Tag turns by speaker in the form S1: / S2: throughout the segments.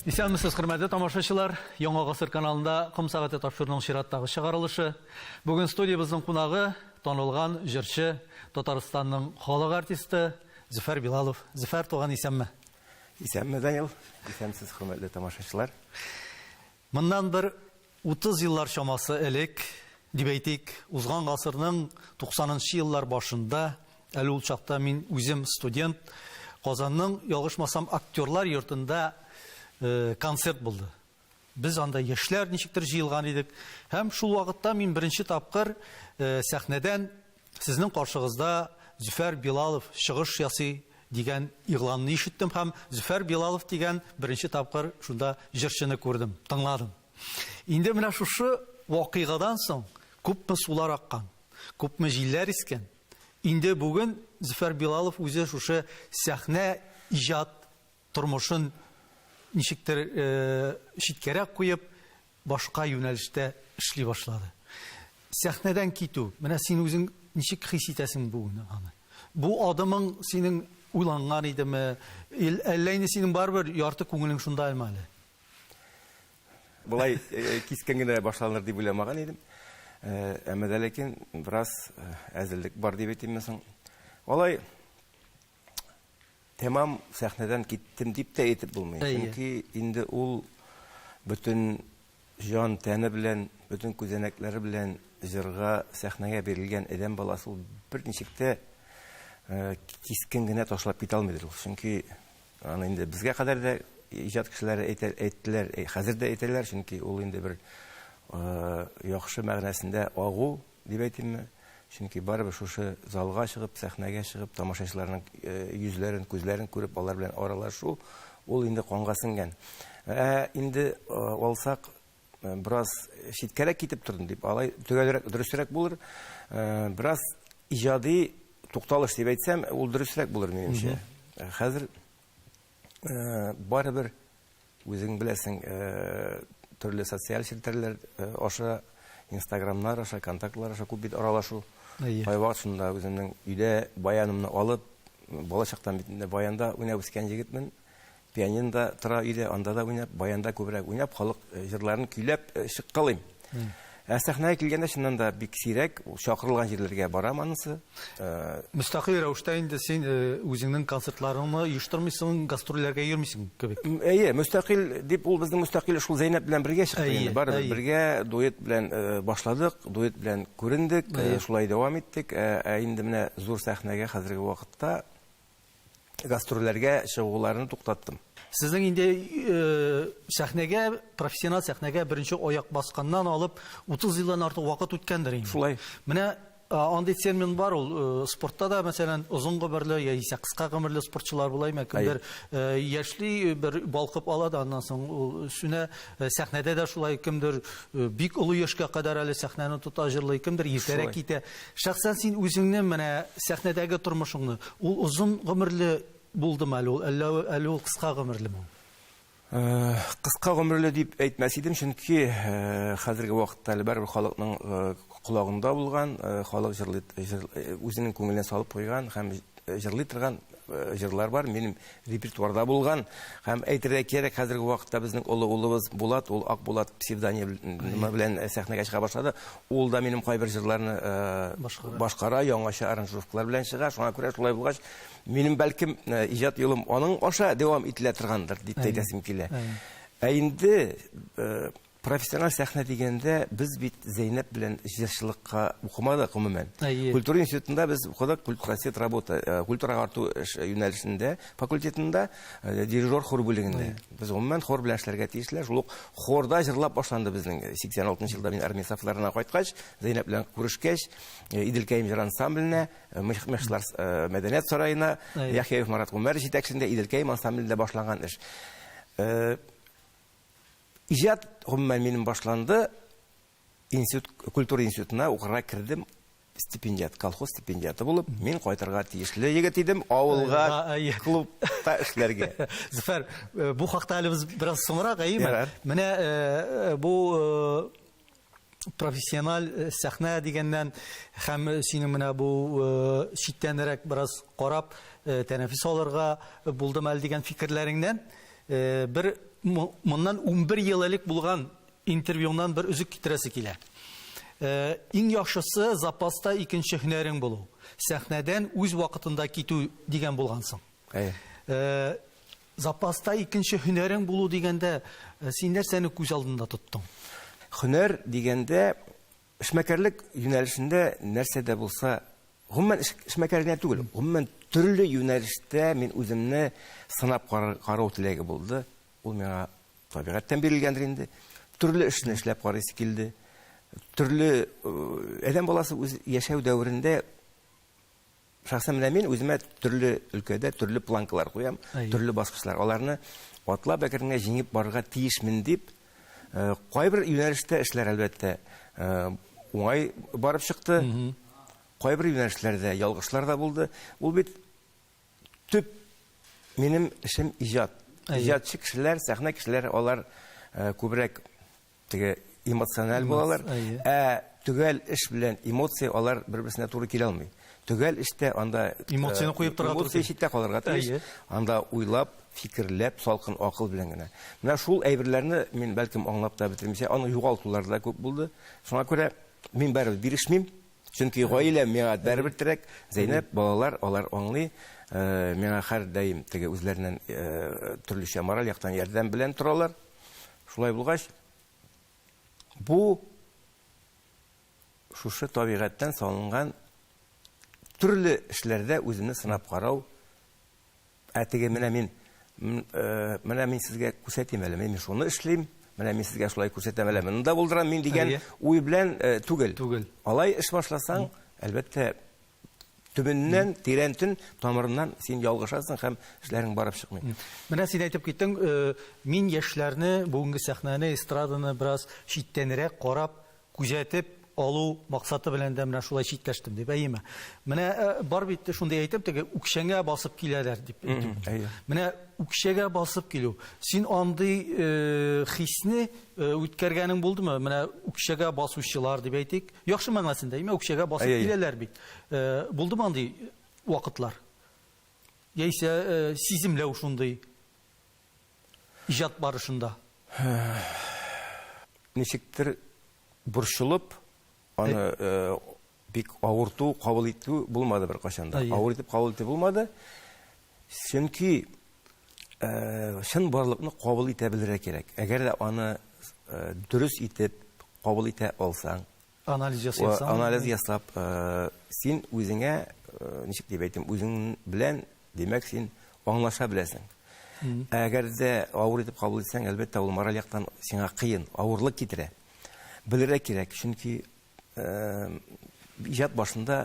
S1: Исәнмесез, хөрмәтле тамашачылар. Яңа гасыр каналында Ком сәгате тапшыруының чираттагы чыгарылышы. Бүген студиябезнең кунагы танылган җырчы, Татарстанның халык артисты Зөфәр Билалов. Зөфәр туган, исәнме?
S2: Исәнме, Данил. Исәнмесез, хөрмәтле тамашачылар.
S1: Моннан бер 30 еллар чамасы элек, дип әйтик, узган гасырның 90 нчы еллар башында, әле ул чакта мин үзем студент, Казанның, ялгышмасам, Актерлар йортында концерт булды. Без анда яшьләр ничектер җыелган идек. Һәм шул вакытта мин беренче тапкыр сәхнәдән Сезнең каршыгызда Зөфәр Билалов чыгыш ясый дигән игъланны ишеттем һәм Зөфәр Билалов дигән беренче тапкыр шунда җырчыны күрдем, тыңладым. Инде менә шушы вакыйгадан соң күпме сулар аккан, күпме җилләр искән. Инде бүген Зөфәр Билалов үзе шушы сәхнә иҗат тормышын ничектер читкәрәк куеп, башка юнәлештә эшли башлады. Сәхнәдән китү, менә син үзең ничек хис итәсең бүген аны? Бу адымың синең уйланган идеме? Әллә инде синең барыбер ярты күңелең шунда әле?
S2: Болай кискен генә башланыр дип уйламаган идем. Әмма дә ләкин бераз әзерлек бар дип әйтимме соң? Алай тәмам сәхнәдән киттем дип тә әйтеп булмый. Чөнки инде ул бөтен җан тәне белән, бөтен күзәнәкләре белән җырга, сәхнәгә бирелгән адәм баласы ул берничек тә кискен генә ташлап китә алмыйдыр ул. Чөнки аны инде безгә кадәр дә иҗат кешеләре әйтә, әйттеләр, хәзер дә әйтәләр, чөнки ул инде бер яхшы мәгънәсендә агу дип әйтимме? Чөнки барыбер шушы залга чыгып, сәхнәгә чыгып, тамашачыларның йөзләрен, күзләрен күреп, алар белән аралашу, ул инде канга сеңгән. Ә инде алсак, бераз читкәрәк китеп тордым дип, алай төгәлрәк, дөресрәк булыр. Бераз иҗади тукталыш дип әйтсәм, ул дөресрәк булыр минемчә. Хәзер барыбер Үзең беләсең, төрле социаль челтәрләр аша, инстаграмнар аша, контактлар аша күп бит аралашу. Кайвакыт шунда үземнең өйдә баянымны алып, бала чактан бит инде баянда уйнап үскән егетмен. Пианино да тора өйдә, анда да уйнап, баянда күбрәк уйнап, халык җырларын көйләп чыккалыйм. Ә сәхнәгә килгәндә, чыннан да бик сирәк, чакырылган җирләргә барам анысы.
S1: Мөстәкыйль рәвештә инде син үзеңнең концертларыңны оештырмыйсың, гастрольләргә йөрмисең кебек.
S2: Әйе, мөстәкыйль дип ул безнең мөстәкыйль шул Зәйнәп белән бергә чыкты инде. Барыбер бергә дуэт белән башладык, дуэт белән күрендек, шулай дәвам иттек. Ә инде менә зур сәхнәгә хәзерге вакытта гастрольләргә чыгуларны туктаттым.
S1: Сезнең инде сәхнәгә, профессиональ сәхнәгә беренче аяк басканнан алып 30 елдан артык вакыт үткәндер инде.
S2: Шулай.
S1: Менә андый термин бар ул спортта да, мәсәлән, озын гомерле яисә кыска гомерле спортчылар була, әмма кемдер яшьли бер балкып ала да, аннан соң ул сүнә. Сәхнәдә дә шулай, кемдер бик олы яшькә кадәр әле сәхнәне тота, җырлый, кемдер иртәрәк китә. Шәхсән син үзеңне менә сәхнәдәге тормышыңны, ул озын гомерле булдымы әле ул, әллә әле ул кыска гомерлеме ул?
S2: Кыска гомерле дип әйтмәс идем, чөнки хәзерге вакытта әле барыбер халыкның колагында булган, халык җырлый, үзенең күңеленә салып куйган һәм җырлый торган җырлар бар, минем репертуарда булган. Һәм әйтергә кирәк, хәзерге вакытта безнең олы улыбыз Булат, ул Ак Булат псевдонимы белән сәхнәгә чыга башлады. Ул да минем кайбер җырларны башкара, яңача аранжировкалар белән чыга. Шуңа күрә шулай булгач, минем бәлкем иҗат юлым аның аша дәвам ителә торгандыр дип тә әйтәсем килә. Ә инде профессиональ сәхнә дигәндә, без бит Зәйнәп белән җырчылыкка укымадык гомумән. Культура институтында без укыдык культпросвет работа, культура агарту юнәлешендә, факультетында, дирижер хор бүлегендә. Без гомумән хор белән эшләргә тиешләр. Шул ук хорда җырлап башланды безнең. 86 елда мин армия сафларына кайткач, Зәйнәп белән күрешкәч, Иделкәем җыр ансамбленә, Мехчылар мәдәният сараена, Яхъяев Марат Гомәр җитәкчелегендә Иделкәем ансамблендә башланган эш. Иҗат гомумән минем башланды. Институт, культура институтына укырга кердем. Стипендиат, колхоз стипендиаты булып, мин кайтырга тиешле егет идем авылга клубта эшләргә.
S1: Зөфәр, бу хакта әле без бераз соңрак, әйеме? Менә бу профессиональ сәхнә дигәннән һәм синең менә бу читтәнрәк бераз карап, тәнәфес алырга булдым әле дигән фикерләреңнән бер моннан 11 ел элек булган интервьюңнан бер өзек китерәсе килә. Иң яхшысы запаста икенче һөнәрең булу. Сәхнәдән үз вакытында китү дигән булгансың.
S2: Әйе.
S1: Запаста икенче һөнәрең булу дигәндә син нәрсәне күз алдында тоттың?
S2: Һөнәр дигәндә эшмәкәрлек юнәлешендә нәрсә дә булса, гомумән эшмәкәр генә түгел, гомумән төрле юнәлештә мин үземне сынап карау теләге булды. Ул миңа табигатьтән бирелгәндер инде. Төрле эшне эшләп карыйсы килде. Төрле адәм баласы үз яшәү дәверендә шәхсән менә мин үземә төрле өлкәдә төрле планкалар куям, төрле баскычлар. Аларны атлап әкрен генә җиңеп барырга тиешмен дип, кайбер юнәлештә эшләр әлбәттә уңай барып чыкты. Кайбер юнәлешләрдә ялгышлар да булды. Ул бит төп минем эшем иҗат. Иҗатчы кешеләр, сәхнә кешеләре алар күбрәк теге эмоциональ булалар. Ә төгәл эш белән эмоция алар бер-берсенә туры килә алмый. Төгәл эштә анда
S1: эмоцияне куеп торырга
S2: эмоция читтә калырга тиеш. Анда уйлап, фикерләп, салкын акыл белән генә. Менә шул әйберләрне мин бәлкем аңлап та бетермичә, аны югалтулар да күп булды. Шуңа күрә мин барыбер бирешмим. Чөнки гаиләм миңа барыбер терәк. Зәйнәп, балалар, алар аңлый. Миңа һәрдаим теге үзләреннән төрлечә мораль яктан ярдәм белән торалар. Шулай булгач, бу шушы табигатьтән салынган төрле эшләрдә үземне сынап карау. Ә теге менә мин, менә мин сезгә күрсәтим әле, мин шуны эшлим, менә мин сезгә шулай күрсәтәм әле, моны да булдырам мин дигән уй белән түгел.
S1: Түгел.
S2: Алай эш башласаң, әлбәттә, төбеннән, тирәнтен, тамырыннан син ялгышасың һәм эшләрең барып чыкмый.
S1: Менә син әйтеп киттең, мин яшьләрне, бүгенге сәхнәне, эстраданы бераз читтәнрәк карап, күзәтеп алу максаты белән дә менә шулай читләштем дип, әйеме? Менә бар бит шундый әйтем, теге үкчәңә басып киләләр дип. Менә үкчәгә басып килү. Син андый хисне үткәргәнең булдымы? Менә үкчәгә басучылар дип әйтик. Яхшы мәгънәсендә, әйеме? Үкчәгә басып киләләр бит. Булдымы андый вакытлар? Яисә сиземләү шундый иҗат барышында?
S2: Ничектер борчылып, аны бик авырту, кабул итү булмады беркайчан да. Авыр итеп кабул итү булмады. Чөнки чынбарлыкны кабул итә белергә кирәк. Әгәр дә аны дөрес итеп кабул итә алсаң,
S1: анализ ясасаң,
S2: анализ ясап, син үзеңә, ничек дип әйтим, үзең белән, димәк, син аңлаша беләсең. Әгәр дә авыр итеп кабул итсәң, әлбәттә, ул мораль яктан сиңа кыен, авырлык китерә. Белергә кирәк, чөнки иҗат башында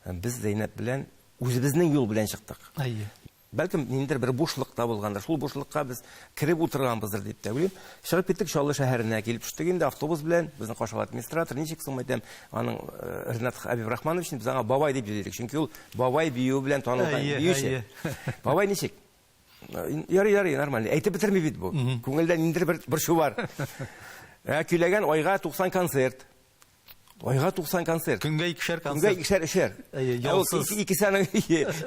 S2: без Зәйнәп белән үзебезнең юл белән чыктык.
S1: Әйе.
S2: Бәлкем ниндидер бер бушлык та булгандыр. Шул бушлыкка без кереп утырганбыздыр дип тә уйлыйм. Чыгып киттек Чаллы шәһәренә, килеп төштек инде автобус белән. Безнең каршыга администратор, ничек соң әйтәм, аның Ренат Хәбибрахманович, без аңа бабай дип йөри идек. Чөнки ул бабай биюе белән танылган биюче. Бабай ничек? Ярый, ярый, нормально. Әйтеп бетерми бит бу. Күңелдә ниндидер бер борчу бар. Көйләгән айга 90 концерт. Айга 90 концерт.
S1: Көнгә икешәр концерт.
S2: Көнгә икешәр, өчәр.
S1: Әйе, ялсыз.
S2: Икесе аның,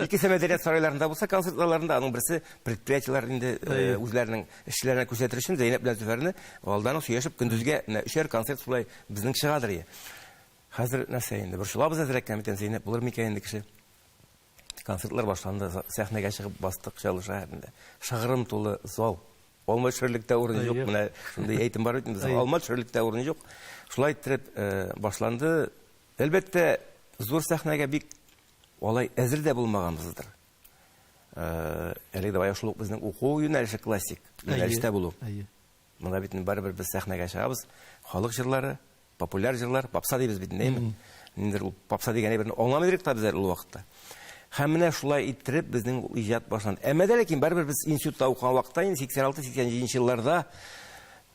S2: икесе мәдәният сарайларында булса, концерт залларында, аның берсе предприятиеләр инде үзләренең эшчеләренә күрсәтер өчен Зәйнәп белән Зөфәрне алдан ук сөйләшеп, көндезгә менә өчәр концерт шулай безнең чыгадыр. Хәзер нәрсә инде, борчылабыз әзрәк кенә микән, Зәйнәп булыр микән инде кеше. Концертлар башланды, сәхнәгә чыгып бастык Чаллы шәһәрендә. Шыгрым тулы зал. Алма төшерлек тә урын юк, менә шундый әйтем бар бит инде, алма төшерлек тә урын юк. Шулай иттереп башланды. Әлбәттә, зур сәхнәгә бик алай әзер дә булмаганбыздыр. Әлеге дә бая шул ук безнең уку юнәлеше классик юнәлештә булу. Монда бит барыбер без сәхнәгә чыгабыз. Халык җырлары, популяр җырлар, попса дибез бит инде, әйеме? Ниндидер ул попса дигән әйберне аңламый идек та без әле ул вакытта. Һәм менә шулай иттереп безнең ул иҗат башланды. Әмма дә ләкин барыбер без институтта укыган вакытта, инде 86-87 елларда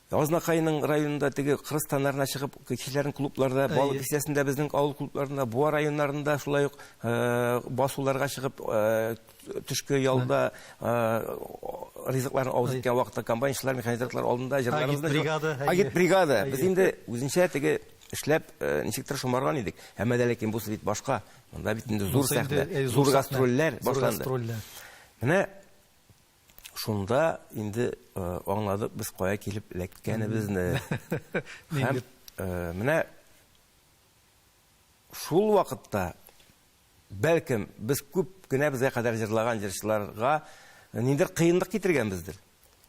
S2: Азнакайның районында теге Кыргызстаннарына чыгып, кичләрен клубларда, Балык бистәсендә безнең авыл клубларында, Буа районнарында шулай ук басуларга чыгып, төшке ялда ризыкларын авыз иткән вакытта комбайнчылар, механизаторлар алдында җырларыбызны
S1: Агитбригада,
S2: Агитбригада. Без инде үзенчә теге эшләп, ничектер шомарган идек. Әмма дә ләкин бусы бит башка. Монда бит инде зур сәхнә, зур гастрольләр башланды. Менә Шунда инде аңладык без кая килеп эләккәнебезне. Һәм менә шул вакытта бәлкем без күп кенә безгә кадәр җырлаган җырчыларга ниндидер кыенлык китергәнбездер.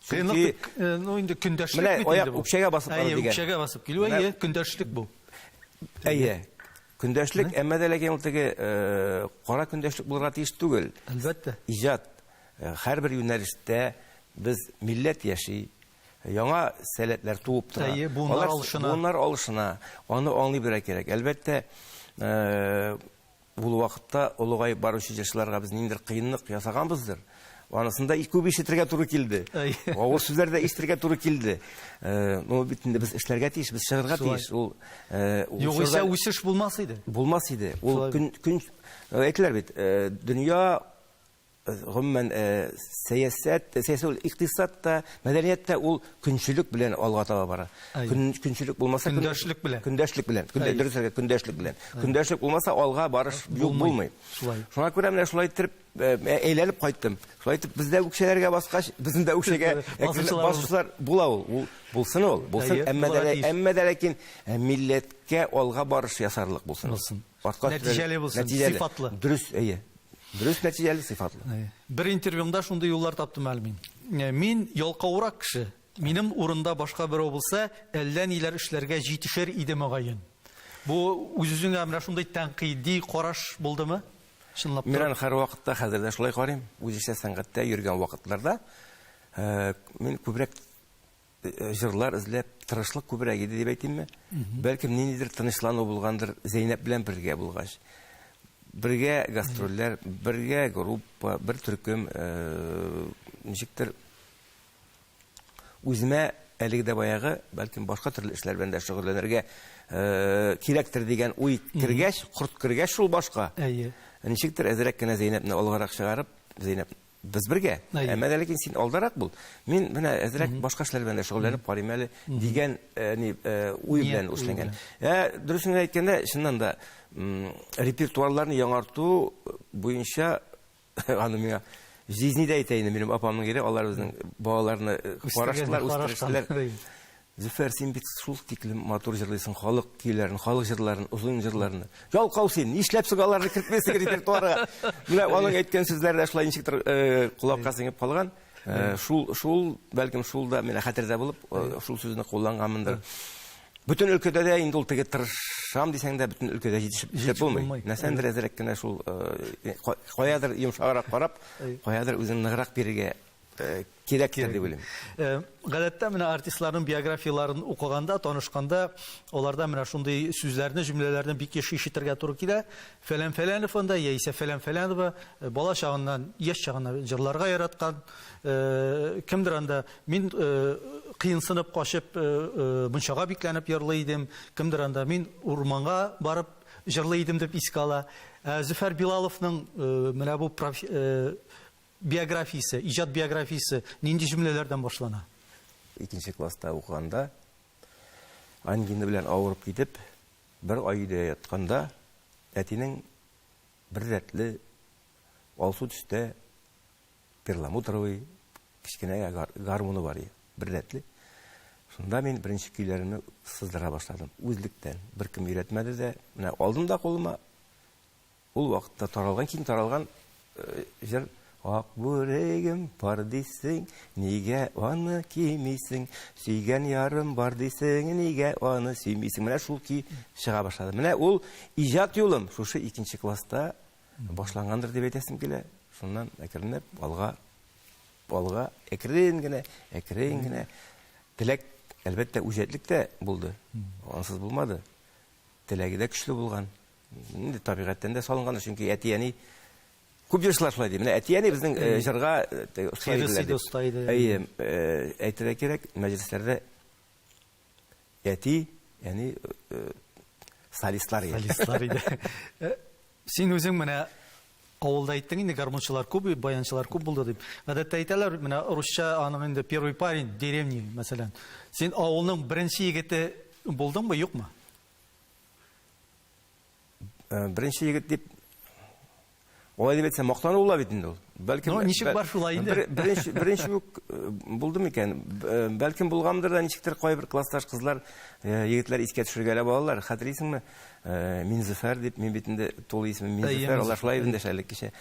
S1: Кыенлык, ну инде көндәшлек
S2: бит инде. Менә үкчәгә басып бару
S1: дигән. Үкчәгә басып килү, әйе, көндәшлек бу.
S2: Әйе. Көндәшлек, әмма дә ләкин ул теге кара көндәшлек булырга тиеш түгел.
S1: Әлбәттә.
S2: Иҗат һәрбер юнәлештә без милләт яши, яңа сәләтләр туып тора.
S1: Әйе, буыннар алышына.
S2: Буыннар алышына. Аны аңлый белергә кирәк. Әлбәттә, ул вакытта олыгаеп баручы җырчыларга без ниндидер кыенлык ясаганбыздыр. Анысын да күп ишетергә туры килде. Авыр сүзләр дә ишетергә туры килде. Ну, бит инде без эшләргә тиеш, без чыгарга тиеш.
S1: Ул Югыйсә үсеш булмас иде.
S2: Булмас иде. Ул көн көн әйтәләр бит, дөнья гомумән сәясәт, сәясәт ул икътисад та, мәдәният тә ул көнчелек белән алга таба бара. Көн, көнчелек булмаса
S1: көндәшлек белән.
S2: Көндәшлек белән. Көндә дөрес көндәшлек белән. Көндәшлек булмаса алга барыш юк булмый.
S1: Шулай.
S2: Шуңа күрә менә шулай итеп әйләнеп кайттым. Шулай итеп бездә үкчәләргә баскач, безнең дә үкчәгә басучылар була ул. Ул булсын ул, булсын. Әмма дә әмма дә ләкин милләткә алга барыш ясарлык булсын.
S1: Булсын. Нәтиҗәле булсын, сыйфатлы.
S2: Дөрес, әйе. Дөрес, нәтиҗәле, сыйфатлы.
S1: Бер интервьюмда шундый юллар таптым әле мин. Мин ялкаурак кеше. Минем урында башка берәү булса, әллә ниләр эшләргә җитешер иде мөгаен. Бу үз-үзеңә менә шундый тәнкыйди караш булдымы?
S2: Чынлап торып. Мин аны һәрвакытта хәзер дә шулай карыйм. Үзешчән сәнгатьтә йөргән вакытларда мин күбрәк җырлар эзләп тырышлык күбрәк иде дип әйтимме? Бәлкем ниндидер тынычлану булгандыр Зәйнәп белән бергә булгач. Бергә гастрольләр, бергә группа, бер төркем, ничектер үземә әлеге дә баягы, бәлкем башка төрле эшләр белән дә шөгыльләнергә кирәктер дигән уй кергәч, корт кергәч шул башка.
S1: Әйе.
S2: Ничектер әзрәк кенә Зәйнәпне алгарак чыгарып, Зәйнәп Без бергә. Әмма дә ләкин син алдарак бул. Мин менә әзрәк башка эшләр белән дә шөгыльләнеп карыйм әле дигән ни уй белән эшләнгән. Ә дөресен генә әйткәндә, чыннан да репертуарларны яңарту буенча аны миңа җизни дә әйтә инде минем апамның ире, алар безнең балаларны караштылар, үстерештеләр. Зөфәр, син бит шул тиклем матур җырлыйсың халык көйләрен, халык җырларын, озын җырларны. Ялкау син, нишләп соң аларны кертмисең репертуарга? Менә аның әйткән сүзләре дә шулай ничектер э, колакка сеңеп калган. Э, шул, шул, бәлкем шул да менә хәтердә булып, э, шул сүзне кулланганмындыр. Бөтен өлкәдә дә инде ул теге тырышам дисәң дә бөтен өлкәдә җитешеп җитеп булмый. Нәрсәндер әзрәк кенә шул каядыр йомшаграк карап, каядыр үзен ныграк бирергә Э, кирәктер дип уйлыйм.
S1: Э, гадәттә менә артистларның биографияләрен укыганда, танышканда, аларда менә шундый сүзләрне, җөмләләрне бик еш ишетергә туры килә. Фәлән Фәләнов анда яисә Фәлән Фәләнова э, бала чагыннан, яшь чагыннан җырларга яраткан. Кемдер анда мин кыенсынып качып мунчага бикләнеп җырлый идем, кемдер анда мин урманга барып җырлый идем дип искә ала. Зөфәр Билаловның менә бу Биографиясе, иҗат биографиясе нинди җөмләләрдән башлана?
S2: Икенче класста укыганда ангина белән авырып китеп, бер ай өйдә ятканда, әтинең бер рәтле алсу төстә перламутровый кечкенә гармуны бар иде, бер рәтле. Шунда мин беренче көйләремне сыздыра башладым. Үзлектән. Беркем өйрәтмәде дә. Менә алдым да кулыма, Ул вакытта таралган, киң таралган җыр Ак бүрегем бар дисең, нигә аны кимисең? Сөйгән ярым бар дисең, нигә аны сөймисең? Менә шул көй чыга башлады. Менә ул иҗат юлым шушы икенче класста башлангандыр дип әйтәсем килә. Шуннан әкренләп алга, алга, әкрен генә, әкрен генә. Теләк, әлбәттә, үҗәтлек тә булды. Ансыз булмады. Теләге дә көчле булган. Инде табигатьтән дә салынган, чөнки әти-әни күп җырчылар шулай ди. Менә әти-әни безнең э, җырга э,
S1: оста иделәр. Оста иде.
S2: Әйе, э, әйтергә кирәк, мәҗлесләрдә әти, әни солистлар
S1: иде. Солистлар иде. Син үзең менә авылда әйттең инде, гармунчылар күп, баянчылар күп булды дип. Гадәттә әйтәләр, менә русча аның инде первый парень деревни, мәсәлән. Син авылның беренче егете булдыңмы, юкмы?
S2: Э, беренче егет дип Алай дип әйтсәм, мактану була бит инде ул.
S1: Бәлкем Ну, ничек бар шулай инде.
S2: Беренче беренче үк э, булды микән? Э, бәлкем булгандыр да, ничектер кайбер классташ кызлар, э, егетләр искә төшергәләп алалар. Хәтерлисеңме? Минзөфәр дип, мин бит инде тулы исемем Минзөфәр, алар шулай эндәшә элеккечә.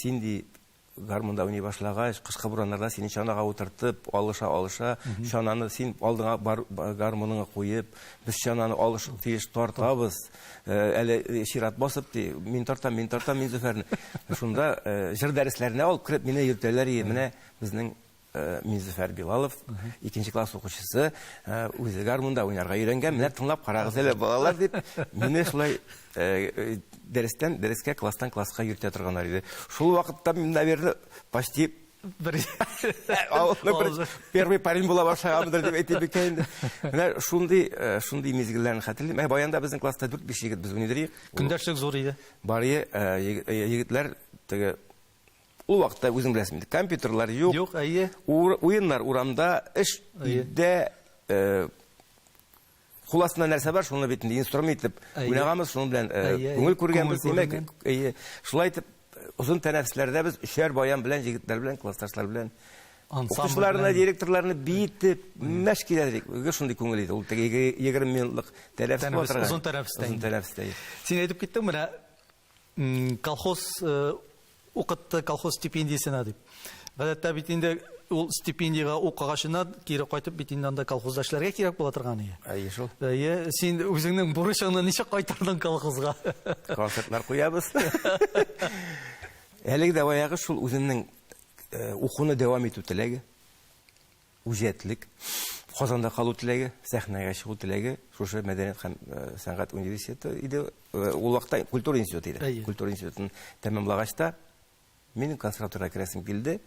S2: Син ди гармунда уйный башлагач, кышкы бураннарда сине чанага утыртып, алыша-алыша, чананы син алдыңа бар, гармуныңа куеп, без чананы алыш тиеш тартабыз. Әле чират басып ди, мин тартам, мин тартам Минзөфәрне. Шунда җыр дәресләренә алып кереп мине йөртәләр иде. Менә безнең Минзөфәр Билалов, икенче класс укучысы, үзе гармунда уйнарга өйрәнгән. Менә тыңлап карагыз әле, балалар, дип, мине шулай дәрестән дәрескә, класстан класска йөртә торганнар иде. Шул вакытта мин, наверное, почти
S1: бер
S2: авылның первый парень була башлаганмындыр дип әйтеп микән инде. Менә шундый шундый мизгелләрне хәтерлим. Ә баянда безнең класста 4-5 егет без уйный идек.
S1: Көндәшлек зур иде.
S2: Бар егетләр теге ул вакытта үзең беләсең инде, компьютерлар юк.
S1: Юк, әйе.
S2: Уеннар урамда, эш өйдә, кул астында нәрсә бар, шуны бит инде инструмент итеп уйнаганбыз, шуның белән күңел күргәнбез, димәк, әйе. Шулай итеп, озын тәнәфесләрдә без өчәр баян белән, егетләр белән, классташлар белән укытучыларны, директорларны биетеп, мәш килә идек. Гел шундый күңел иде. Ул теге 20 минутлык тәнәфес була торган.
S1: Озын тәнәфестә.
S2: Озын тәнәфестә.
S1: Син әйтеп киттең, менә колхоз укытты, колхоз стипендиясенә дип. Гадәттә бит инде ул стипендиягә укыгачыннан кире кайтып бит инде анда колхозда эшләргә кирәк була торган иде.
S2: Әйе шул.
S1: Әйе, син үзеңнең бурычыңны ничек кайтардың колхозга?
S2: Концертлар куябыз. Әлеге дә баягы шул үземнең укуны дәвам итү теләге. Үҗәтлек, Казанда калу теләге, сәхнәгә чыгу теләге шушы мәдәният һәм сәнгать университеты иде. Ул вакытта культура институты иде. Культура институтын тәмамлагач та минем консерваториягә керәсем килде.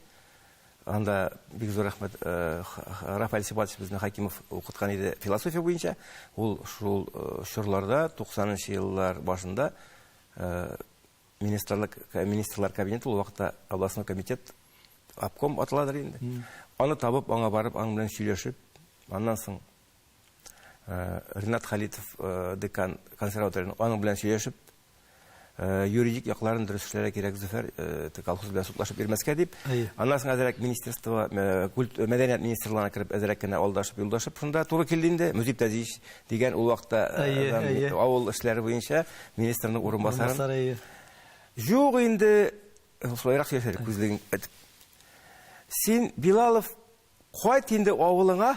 S2: Анда бик зур рәхмәт Рафаэль Сибатович безне Хакимов укыткан иде философия буенча. Ул шул чорларда, 90 еллар башында министрлык, министрлар кабинеты, ул вакытта областной комитет, обком аталадыр инде. Аны табып, аңа барып, аның белән сөйләшеп, аннан соң Ринат Халитов декан консерваторияның, аның белән сөйләшеп, юридик якларын дөрес эшләргә кирәк, Зөфәр, колхоз белән судлашып йөрмәскә дип. Аннан соң әзрәк министерство, мәдәният министрлыгына кереп, әзрәк кенә алдашып, юлдашып шунда туры килде инде. Мөзип Тәзиевич дигән ул вакытта авыл эшләре буенча министрның урынбасары. Юк инде, шулайрак сөйләшәлек, күзлегең әйтеп. Син, Билалов, кайт инде авылыңа.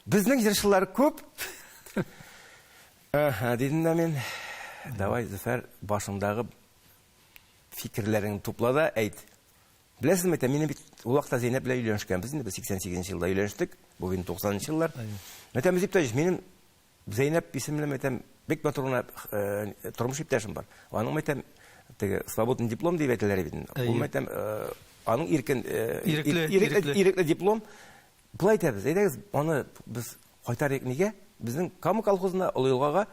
S2: Безнең җырчылар күп. Аһа, дидем дә мин. Давай, Зөфәр, башыңдагы фикерләреңне тупла да әйт. Беләсезме, әйтәм, минем бит ул вакытта Зәйнәп белән өйләнешкәнбез инде, без 88 елда өйләнештек, бу инде 90 еллар. Әйтәм, Мөзип Таҗич, минем Зәйнәп исемле, әйтәм, бик матур гына тормыш иптәшем бар. Аның, әйтәм, теге свободный диплом дип әйтәләр бит инде. Ул, әйтәм, аның иркен ирекле диплом. Болай әйтәбез, әйдәгез, аны без кайтарыйк нигә? Безнең Кама колхозына, Олы Елгага.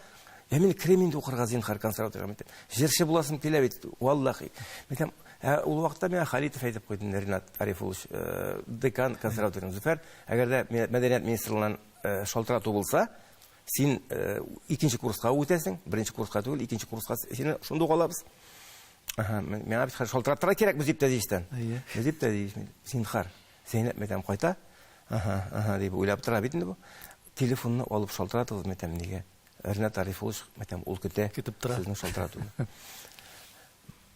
S2: Я мин керәм инде укырга зинһар консерваториягә. Әйтәм, җырчы буласым килә бит, валлахи. Әйтәм, ә ул вакытта миңа Халитов әйтеп куйды, Ринат Арифуллович, декан консерваторияның, Зөфәр, әгәр дә мәдәният министрлыгыннан шалтырату булса, син икенче курска үтәсең, беренче курска түгел, икенче курска сине шунда ук алабыз. Ага, миңа бит шалтыраттырга кирәк Мөзип Тәзиевичтән. Мөзип Тәзиевич, зинһар. Зәйнәп мәйтәм кайта. Аһа, аһа дип уйлап тора бит инде бу. Телефонны алып шалтыратыгыз мәйтәм нигә? Ринат Арифуллович мәйтәм ул көтә.
S1: Көтеп тора.
S2: Сезнең шалтыратуны.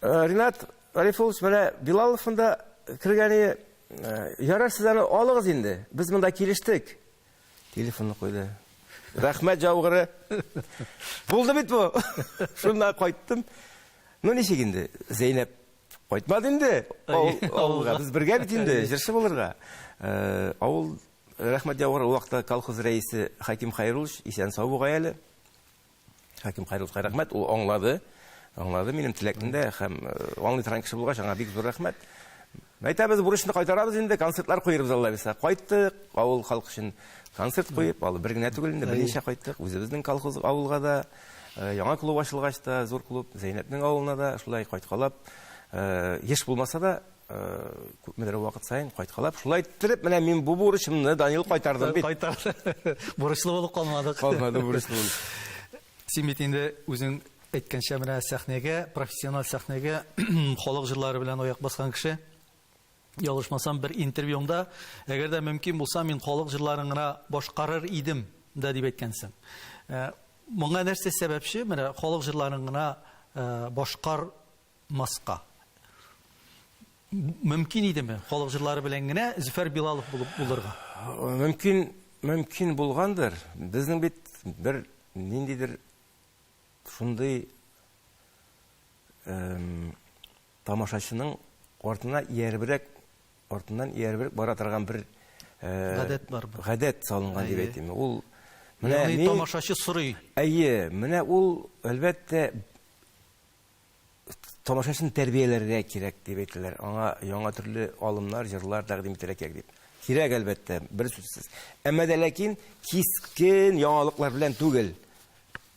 S2: Ринат Арифуллович менә Билалов монда кергәне ярар сез аны алыгыз инде. Без монда килештек. Телефонны куйды. Рәхмәт жаугыры. Булды бит бу. Шунда кайттым. Ну ничек инде? Зәйнәп кайтмады инде авылга. Без бергә бит инде, җырчы булырга. Авыл рәхмәт яугыр, ул вакытта колхоз рәисе Хаким Хайрулович исән сау бугай әле. Хаким Хайруловичка рәхмәт, ул аңлады. Аңлады минем теләкне дә һәм аңлый торган кеше булгач, аңа бик зур рәхмәт. Әйтәбез, бурычны кайтарабыз инде, концертлар куербыз Алла бирсә. Кайттык, авыл халкы өчен концерт куеп, алы бер генә түгел инде, берничә кайттык. Үзебезнең колхоз авылга да, яңа клуб ачылгач та, зур клуб, Зәйнәпнең авылына да шулай кайткалап, еш булмаса да, күпмедер вакыт саен кайткалап, шулай иттереп, менә мин бу бурычымны, Данил, кайтардым бит.
S1: Кайтарды. Бурычлы булып калмадык.
S2: Калмады бурычлы булып.
S1: Син бит инде үзең әйткәнчә, менә сәхнәгә, профессиональ сәхнәгә халык җырлары белән аяк баскан кеше. Ялгышмасам, бер интервьюңда, әгәр дә мөмкин булса, мин халык җырларын гына башкарыр идем, дә дип әйткәнсең. Э, моңа нәрсә сәбәпче? Менә халык җырларын гына э, башкармаска. Мөмкин идеме халык җырлары белән генә Зөфәр Билалов булып булырга?
S2: Мөмкин, мөмкин булгандыр. Безнең бит бер ниндидер шундый тамашачының артына ияребрәк, артыннан ияребрәк бара торган бер
S1: гадәт бар.
S2: Гадәт салынган дип әйтим. Ул
S1: менә мин, тамашачы сорый.
S2: Әйе, менә ул әлбәттә тамашачыны тәрбияләргә кирәк дип әйтәләр. Аңа яңа төрле алымнар, җырлар тәкъдим итәргә кирәк дип. Кирәк әлбәттә, бер сүзсез. Әмма дә ләкин кискен яңалыклар белән түгел.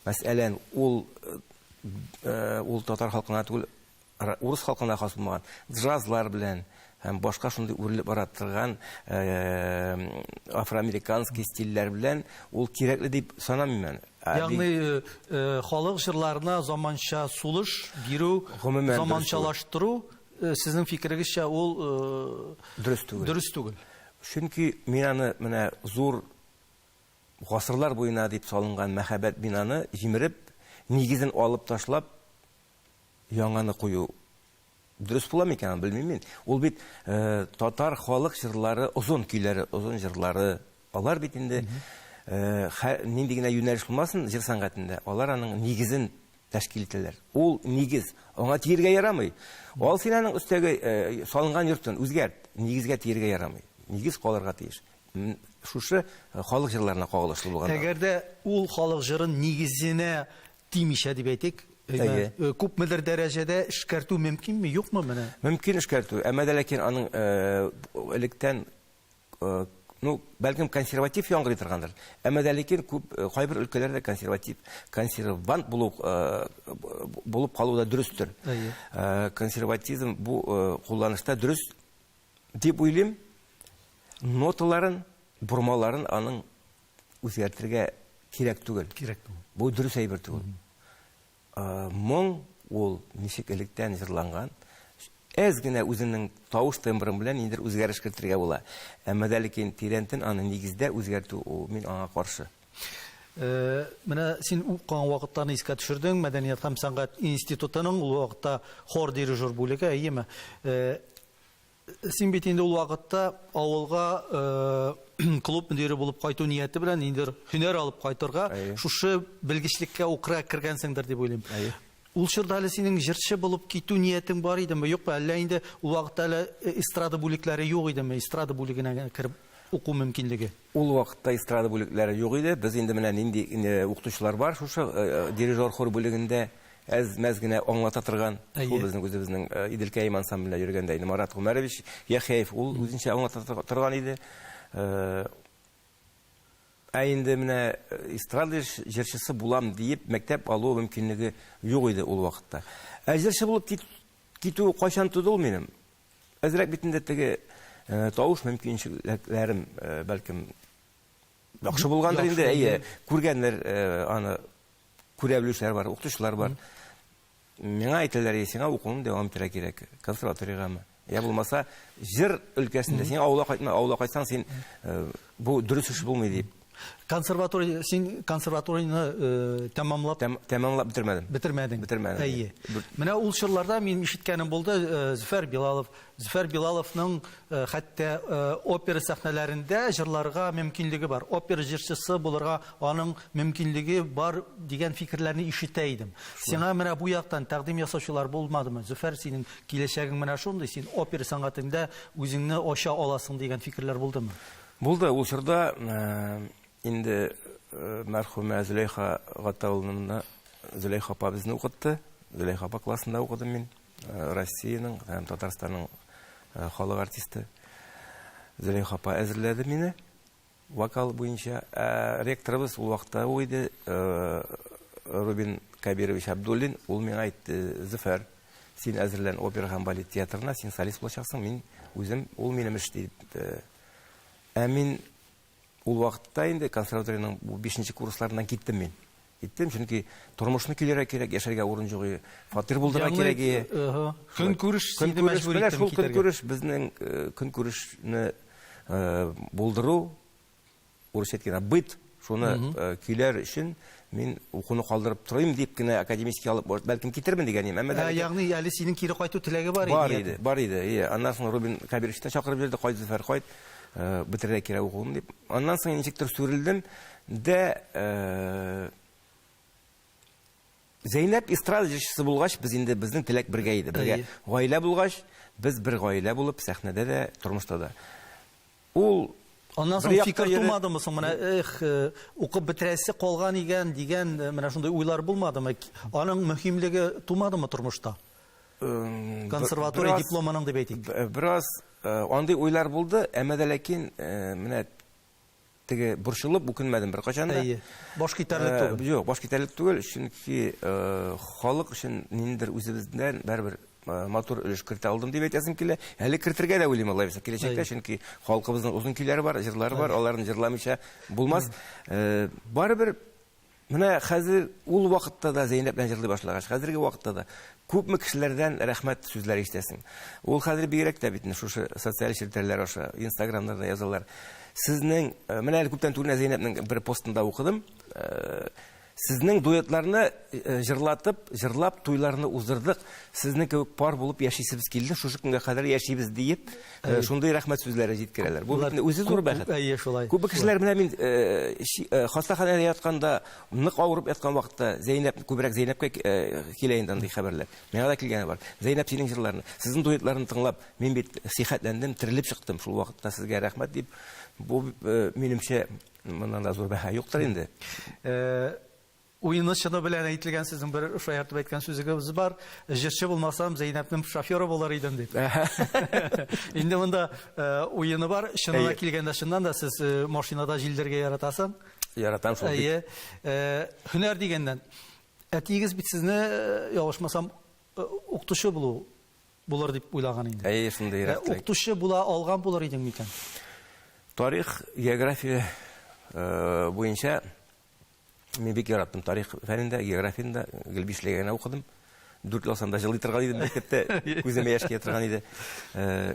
S2: Мәсәлән, ул ул татар халкына түгел, урыс халкына хас булмаган джазлар белән һәм башка шундый үрелеп бара торган афроамериканский стильләр белән ул кирәкле дип санамыйм мин.
S1: Ягъни халык җырларына заманча сулыш бирү, заманчалаштыру сезнең фикерегезчә ул
S2: дөрес түгел.
S1: Дөрес түгел.
S2: Чөнки мин аны менә зур гасырлар буена дип салынган мәһабәт бинаны җимереп, нигезен алып ташлап, яңаны кую дөрес була микән, белмим мин. Ул бит э, татар халык җырлары, озын көйләре, озын җырлары, алар бит инде э, нинди генә юнәлеш булмасын җыр сәнгатендә, алар аның нигезен тәшкил итәләр. Ул нигез, аңа тиергә ярамый. Ал син аның өстәге э, салынган йортын үзгәрт, нигезгә тиергә ярамый. Нигез калырга тиеш. Шушы халык җырларына кагылышлы булган.
S1: Әгәр дә ул халык җырын нигезенә тимичә дип әйтик, күпмедер дәрәҗәдә эшкәртү мөмкинме, юкмы менә?
S2: Мөмкин эшкәртү, әмма дә ләкин аның электән, ну, бәлкем консерватив яңгырый торгандыр. Әмма дә ләкин күп кайбер өлкәләрдә консерватив, консервант булу булып калу да дөрестер. Консерватизм бу кулланышта дөрес дип уйлыйм. Ноталарын, бормаларын аның үзгәртергә кирәк түгел.
S1: Кирәк түгел.
S2: Бу дөрес әйбер түгел. Моң ул ничек электән җырланган, әз генә үзенең тавыш тембрын белән ниндидер үзгәреш кертергә була. Әмма дә ләкин тирәнтен аны нигездә үзгәртү, ул мин аңа каршы.
S1: Менә син укыган вакытларны искә төшердең, Мәдәният һәм сәнгать институтының ул вакытта хор дирижер бүлеге, әйеме? Син бит инде ул вакытта авылга клуб мөдире булып кайту нияте белән ниндидер һөнәр алып кайтырга, шушы белгечлеккә укырга кергәнсеңдер дип уйлыйм. Ул чорда әле синең җырчы булып китү ниятең бар идеме, юкмы? Әллә инде ул вакытта әле эстрада бүлекләре юк идеме, эстрада бүлегенә кереп уку мөмкинлеге?
S2: Ул вакытта эстрада бүлекләре юк иде. Без инде менә нинди укытучылар бар шушы дирижер хор бүлегендә әз-мәз генә аңлата торган. Шул безнең үзебезнең Иделкәем ансамблендә йөргәндә инде Марат Гомәрович Яхяев ул үзенчә аңлата торган иде. Ә инде менә эстрада җырчысы булам диеп мәктәп алу мөмкинлеге юк иде ул вакытта. Ә җырчы булып китү кайчан туды ул минем? Әзрәк бит инде теге тавыш мөмкинчелекләрем бәлкем яхшы булгандыр инде, әйе, күргәннәр аны күрә белүчеләр бар, укытучылар бар. Миңа әйтәләр, сиңа укуны дәвам итәргә кирәк, консерваториягәме? Я булмаса, җыр өлкәсендә син авылга кайтма, авылга кайтсаң син бу дөрес эш булмый дип.
S1: Консерватория, син консерваторияне э, тәмамлап
S2: Тәм, тәмамлап бетермәдем.
S1: Бетермәдең.
S2: Бетермәдем.
S1: Әйе. Менә ул чорларда мин ишеткәнем булды, э, Зөфәр Билалов, Зөфәр Билаловның э, хәтта э, опера сәхнәләрендә җырларга мөмкинлеге бар. Опера җырчысы булырга аның мөмкинлеге бар дигән фикерләрне ишетә идем. Сиңа менә бу яктан тәкъдим ясаучылар булмадымы? Зөфәр, синең киләчәгең менә шундый, син опера сәнгатендә үзеңне ача аласың дигән фикерләр булдымы?
S2: Булды. Ул чорда инде мәрхүмә Зөләйха Гатаулловна, Зөләйха апа безне укытты. Зөләйха апа классында укыдым мин. Россиянең һәм Татарстанның халык артисты Зөләйха апа әзерләде мине вокал буенча. Ә ректорыбыз ул вакытта ул иде, Рубин Кабирович Абдуллин, ул миңа әйтте, Зөфәр, син әзерлән опера һәм балет театрына, син солист булачаксың, мин үзем, ул минем эш дип. Ә мин ул вакытта инде консерваториянең бу бишенче курсларыннан киттем мин. Киттем, чөнки тормышны көйләргә кирәк, яшәргә урын юк иде, фатир булдырырга кирәк иде.
S1: Көнкүреш сине мәҗбүр
S2: итте шул көнкүреш безнең көнкүрешне булдыру, урысча әйткәндә, быт, шуны көйләр өчен мин укуны калдырып торыйм дип кенә академический алып, бәлкем китермен дигән идем.
S1: Әмма ягъни әле синең кире кайту теләге бар
S2: иде. Бар иде, бар иде. Ие, аннан соң Рубин Кабирович та чакырып йөрде, кайт, Зөфәр, кайт, бетерергә кирәк укуын дип. Аннан соң ничектер сүрелдем. Дә Зәйнәп эстрада җырчысы булгач, без инде безнең теләк бергә иде. Бергә гаилә булгач, без бер гаилә булып сәхнәдә дә, тормышта да. Ул
S1: Аннан соң фикер тумадымы соң, менә эх, укып бетерәсе калган икән дигән менә шундый уйлар булмадымы? Аның мөһимлеге тумадымы тормышта? Консерватория дипломының дип әйтик.
S2: Бераз андый уйлар булды, әмма дә ләкин менә Теге борчылып үкенмәдем беркайчан да.
S1: Әйе. Баш китәрлек түгел.
S2: Юк, баш китәрлек түгел, чөнки халык өчен ниндидер үзебездән барыбер матур өлеш кертә алдым дип әйтәсем килә. Әле кертергә дә уйлыйм алай булса киләчәктә, чөнки халкыбызның озын көйләре бар, җырлары бар, аларны җырламыйча булмас. Барыбер Менә хәзер ул вакытта да Зәйнәп белән җырлый башлагач, хәзерге вакытта да күпме кешеләрдән рәхмәт сүзләре ишетәсең. Ул хәзер бигрәк тә бит шушы социаль челтәрләр аша, инстаграмнарда язалар. Сезнең, э, менә әле күптән түгел Зәйнәпнең бер постында укыдым. Э, сезнең дуэтларны э, җырлатып, җырлап туйларны уздырдык. Сезнең кебек пар булып яшисебез килде, шушы көнгә кадәр яшибез диеп, Э, шундый рәхмәт сүзләре җиткерәләр. Бу бит үзе зур бәхет.
S1: Әйе, шулай.
S2: Күп кешеләр менә мин э, э, хастаханәдә ятканда, нык авырып яткан вакытта Зәйнәп күбрәк Зәйнәпкә килә инде андый хәбәрләр. Миңа да килгәне бар. Зәйнәп синең җырларны, сезнең дуэтларны тыңлап, мин бит сихәтләндем, терелеп чыктым шул вакытта сезгә рәхмәт дип. Бу минемчә моннан да зур бәһа юктыр инде.
S1: Уены-чыны белән әйтелгән сезнең бер шаяртып әйткән сүзегез бар. Җырчы булмасам, Зәйнәпнең шоферы булыр идем дип. Инде монда э, уены бар. Чынына килгәндә, чыннан да сез э, машинада җилдергә яратасың.
S2: Яратам шул.
S1: Әйе. Э, һөнәр дигәннән, әтиегез бит сезне, ялгышмасам, укытучы булу булыр дип уйлаган инде.
S2: Әйе, шундый
S1: рәхмәт. Укытучы була алган булыр идең микән?
S2: Тарих, география буенча Мин бик яраттым тарих фәнен дә, географияне дә, гел бишлегә генә укыдым. Дүрт алсам да җылый торган идем мәктәптә, күземә яшь килә торган иде. Э,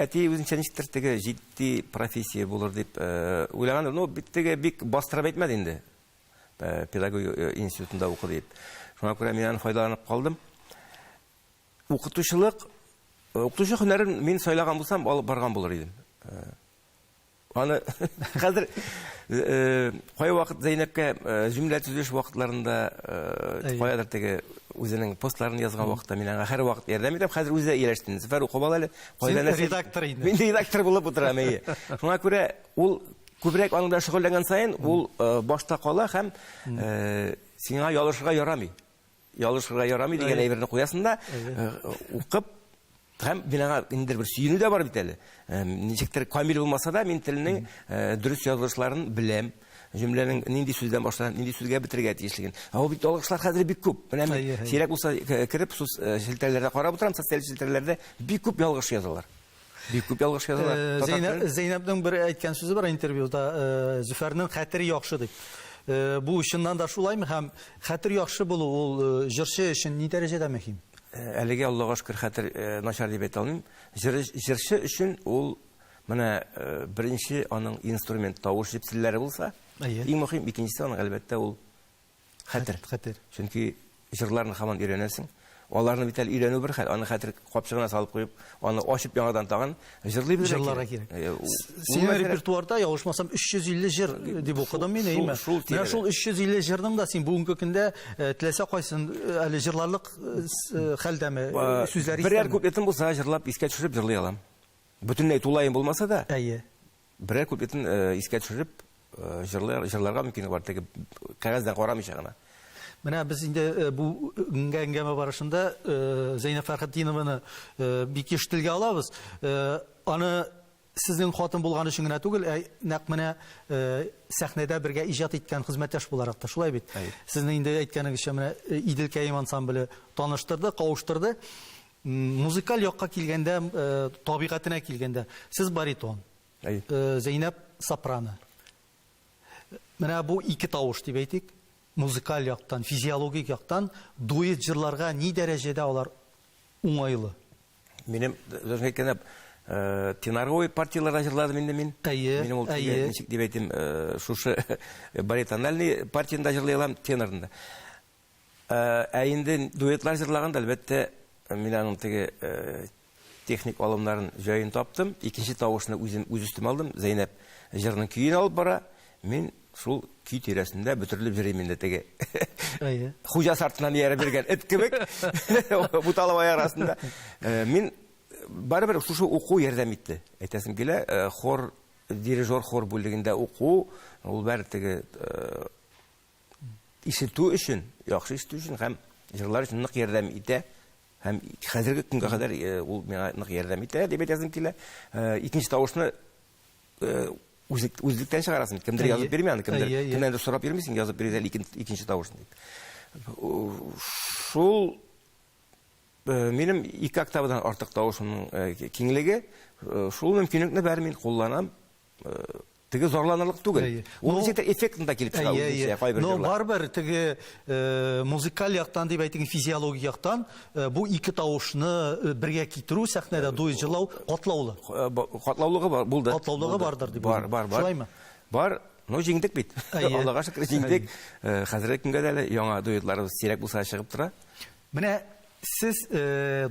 S2: әти үзенчә ничектер теге җитди профессия булыр дип э, уйлаган. Ну, бит теге бик бастырып әйтмәде инде. Э, педагогия институтында укы дип. Шуңа күрә мин аны файдаланып калдым. Укытучылык, укытучы һөнәрен мин сайлаган булсам, алып барган булыр идем. Аны хәзер э, кайвакыт Зәйнәпкә э, җөмлә төзелеш вакытларында э, каядыр теге үзенең постларын язган вакытта мин аңа һәрвакыт ярдәм итәм. Хәзер үзе ияләште. Зөфәр укып ал әле.
S1: Кайда нәрсә? Редактор инде.
S2: Мин редактор булып утырам, әйе. Шуңа күрә ул күбрәк аның белән шөгыльләнгән саен ул башта кала һәм сиңа ялышырга ярамый. Ялышырга ярамый дигән әйберне куясың да, э, укып һәм мин аңа ниндидер бер сөенү дә бар бит әле. Э, ничектер камил булмаса да, мин телнең э, дөрес язылышларын беләм. Җөмләнең нинди сүздән башланып, нинди сүзгә бетерергә тиешлеген. Ә ул бит ялгышлар хәзер бик күп. Менә мин сирәк булса кереп, челтәрләрдә карап утырам, социаль челтәрләрдә бик күп ялгыш язалар. Бик күп ялгыш язалар.
S1: Э, Зәйнәп, Зәйнәпнең бер әйткән сүзе бар интервьюда, э, Зөфәрнең хәтере яхшы дип. Э, бу чыннан да шулаймы һәм хәтер яхшы булу ул җырчы өчен ни дәрәҗәдә мөһим?
S2: Әлегә Аллага шөкер хәтер начар дип әйтә алмыйм. Җырчы өчен ул менә беренче аның инструмент тавыш җепселләре булса, иң мөһим, икенчесе аның әлбәттә ул Хәтер.
S1: Хәтер.
S2: Чөнки җырларны һаман өйрәнәсең. Аларны бит әле өйрәнү бер хәл, аны хәтер капчыгына салып куеп, аны ачып яңадан тагын җырлый белергә
S1: Җырларга кирәк. Синең репертуарда, ялгышмасам, 350 җыр дип укыдым мин, әйеме? Менә шул 350 җырның да син бүгенге көндә э, теләсә кайсын э, әле җырларлык э, хәлдәме, сүзләре
S2: Берәр куплетым булса, җырлап искә төшереп җырлый алам. Бөтенләй тулаем булмаса да.
S1: Әйе.
S2: Берәр куплетын искә төшереп җырлар, җырларга мөмкинлек бар, теге кәгазьдән карамыйча гына.
S1: Менә без инде бу әңгәмә барышында Зәйнәб Фәрхетдинованы бик еш телгә алабыз. Аны сезнең хатын булган өчен генә түгел, ә нәкъ менә сәхнәдә бергә иҗат иткән хезмәттәш буларак та, шулай бит? Сезнең инде әйткәнегезчә, менә Иделкәем ансамбле таныштырды, кавыштырды. Музыкаль якка килгәндә, табигатенә килгәндә, сез баритон, Зәйнәп сопрано. Менә бу ике тавыш дип әйтик. Музыкаль яктан, физиологик яктан дуэт җырларга ни дәрәҗәдә алар уңайлы?
S2: Минем, дөресен әйткәндә, теноровой партияләрдә җырладым инде мин.
S1: Әйе,
S2: Минем ул
S1: әйе.
S2: Ничек дип әйтим, шушы баритональный партияне дә җырлый алам, тенорны да. Ә инде дуэтлар җырлаганда, әлбәттә, мин аның теге техник алымнарын җаен таптым. Икенче тавышны үзем үз өстемә алдым. Зәйнәп җырның көен алып бара. Мин шул көй тирәсендә бөтерелеп йөрим инде теге.
S1: Әйе.
S2: Хуҗасы артыннан ияреп йөргән эт кебек. Буталып аяк арасында. Мин барыбер шушы уку ярдәм итте. Әйтәсем килә, хор, дирижер хор бүлегендә уку, ул бәр теге ишетү өчен, яхшы ишетү өчен һәм җырлар өчен нык ярдәм итә. Һәм хәзерге көнгә кадәр ул миңа нык ярдәм итә дип әйтәсем килә. Икенче тавышны үзлектән чыгарасың. Кемдер язып бирми аны, кемдер кемнәндер сорап йөрмисең, язып бирегез әле икенче тавышны дип. Шул минем ике октавадан артык тавышымның киңлеге, шул мөмкинлекне бәр мин кулланам. Теге зарланырлык түгел. Ул ничектер эффектында килеп чыга үзенчә кайбер
S1: җырлар. Но барыбер теге музыкаль яктан дип әйтик, физиологик яктан бу ике тавышны бергә китерү сәхнәдә дуэт җырлау катлаулы.
S2: Катлаулыгы бар, булды.
S1: Катлаулыгы бардыр дип.
S2: Бар, бар, бар.
S1: Шулаймы?
S2: Бар. Ну, җиңдек бит. Аллага шөкер, җиңдек. Хәзерге көнгә дә әле яңа дуэтларыбыз сирәк булса чыгып тора.
S1: Менә сез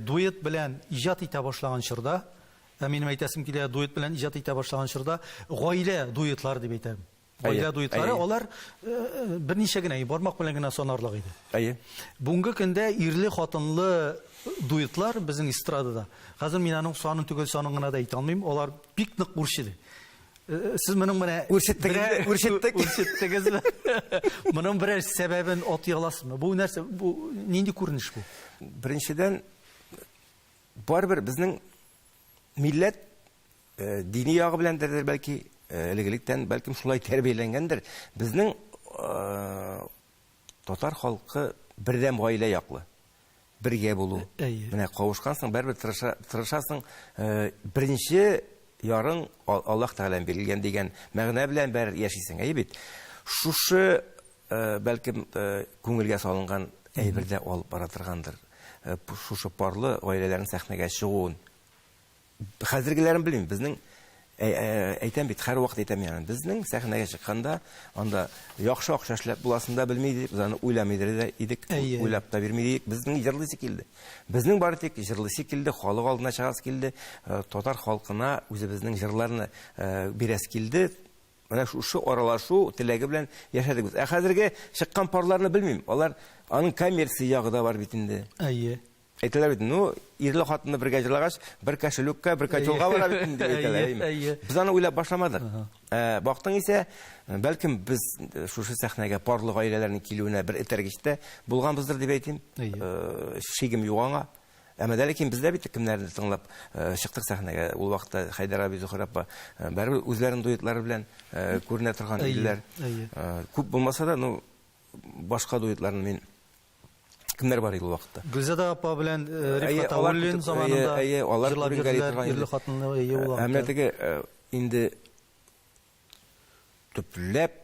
S1: дуэт белән иҗат итә башлаган чорда, Ә минем әйтәсем килә, дуэт белән иҗат итә башлаган чорда гаилә дуэтлары дип әйтәм. Гаилә дуэтлары алар берничә генә, бармак белән генә санарлык иде.
S2: Әйе.
S1: Бүгенге көндә ирле-хатынлы дуэтлар безнең эстрадада. Хәзер мин аның санын төгәл санын гына да әйтә алмыйм, алар бик нык үрчеде. Сез моның менә
S2: үрчеттегез, үрчеттек.
S1: Үрчеттегезме? Моның берәр сәбәбен атый аласызмы? Бу нәрсә, бу нинди күренеш бу?
S2: Беренчедән, барыбер безнең милләт дини ягы беләндер, бәлки, элек-электән, бәлкем шулай тәрбияләнгәндер. Безнең татар халкы бердәм гаилә яклы. Бергә булу. Менә кавышкансың, барыбер тырышасың. Беренче ярың Аллаһ Тәгаләдән бирелгән дигән мәгънә белән бер яшисең, әйе бит? Шушы, бәлкем, күңелгә салынган әйбер дә алып бара торгандыр. Шушы парлы гаиләләрнең сәхнәгә чыгуын. Хәзергеләрен белмим, безнең, әйтәм бит, һәрвакыт әйтәм мин аны, безнең сәхнәгә чыкканда анда яхшы акча эшләп буласын да белми идек, без аны уйламыйдыр да идек, уйлап та бирми идек. Безнең җырлыйсы килде. Безнең бары тик җырлыйсы килде, халык алдына чыгасы килде, татар халкына үзебезнең җырларны бирәсе килде. Менә шушы аралашу теләге белән яшәдек без. Ә хәзерге чыккан парларны белмим. Алар аның коммерция ягы да бар бит инде.
S1: Әйе.
S2: Әйтәләр бит, ну, ирле хатынны бергә җырлагач, бер кошелекка, бер котелга бара бит инде, дип әйтәләр, әйеме?
S1: Әйе.
S2: Без аны уйлап башламадык. Бактың исә, бәлкем без шушы сәхнәгә парлы гаиләләрнең килүенә бер этәргеч тә булганбыздыр дип әйтим. Шигем юк аңа. Әмма дә ләкин без дә бит кемнәрне тыңлап чыктык сәхнәгә. Ул вакытта Хәйдәр абый, Зөһрә апа барыбер үзләренең дуэтлары белән күренә торган иделәр. Күп булмаса да, ну, башка дуэтларны мин кемнәр бар иде ул вакытта?
S1: Гөлзада апа белән Рифкать Ауллин заманында
S2: әйе, алар
S1: җырлап йөрделәр, ирле хатынлы, әйе, ул
S2: вакытта. Ә менә теге инде төпләп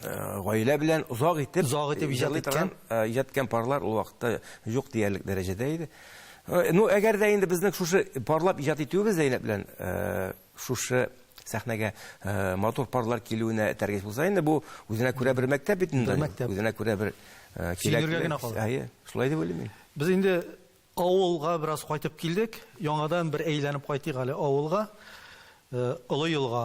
S2: гаилә белән озак итеп
S1: озак итеп иҗат иткән
S2: иҗат иткән парлар ул вакытта юк диярлек дәрәҗәдә иде. Ну, әгәр дә инде безнең шушы парлап иҗат итүебез Зәйнәп белән шушы сәхнәгә матур парлар килүенә этәргеч булса, инде бу үзенә күрә бер мәктәп бит инде.
S1: Бер мәктәп.
S2: Үзенә күрә бер
S1: сөенергә генә кала.
S2: Әйе, шулай дип уйлыйм мин.
S1: Без инде авылга бераз кайтып килдек. Яңадан бер әйләнеп кайтыйк әле авылга. Олы елга.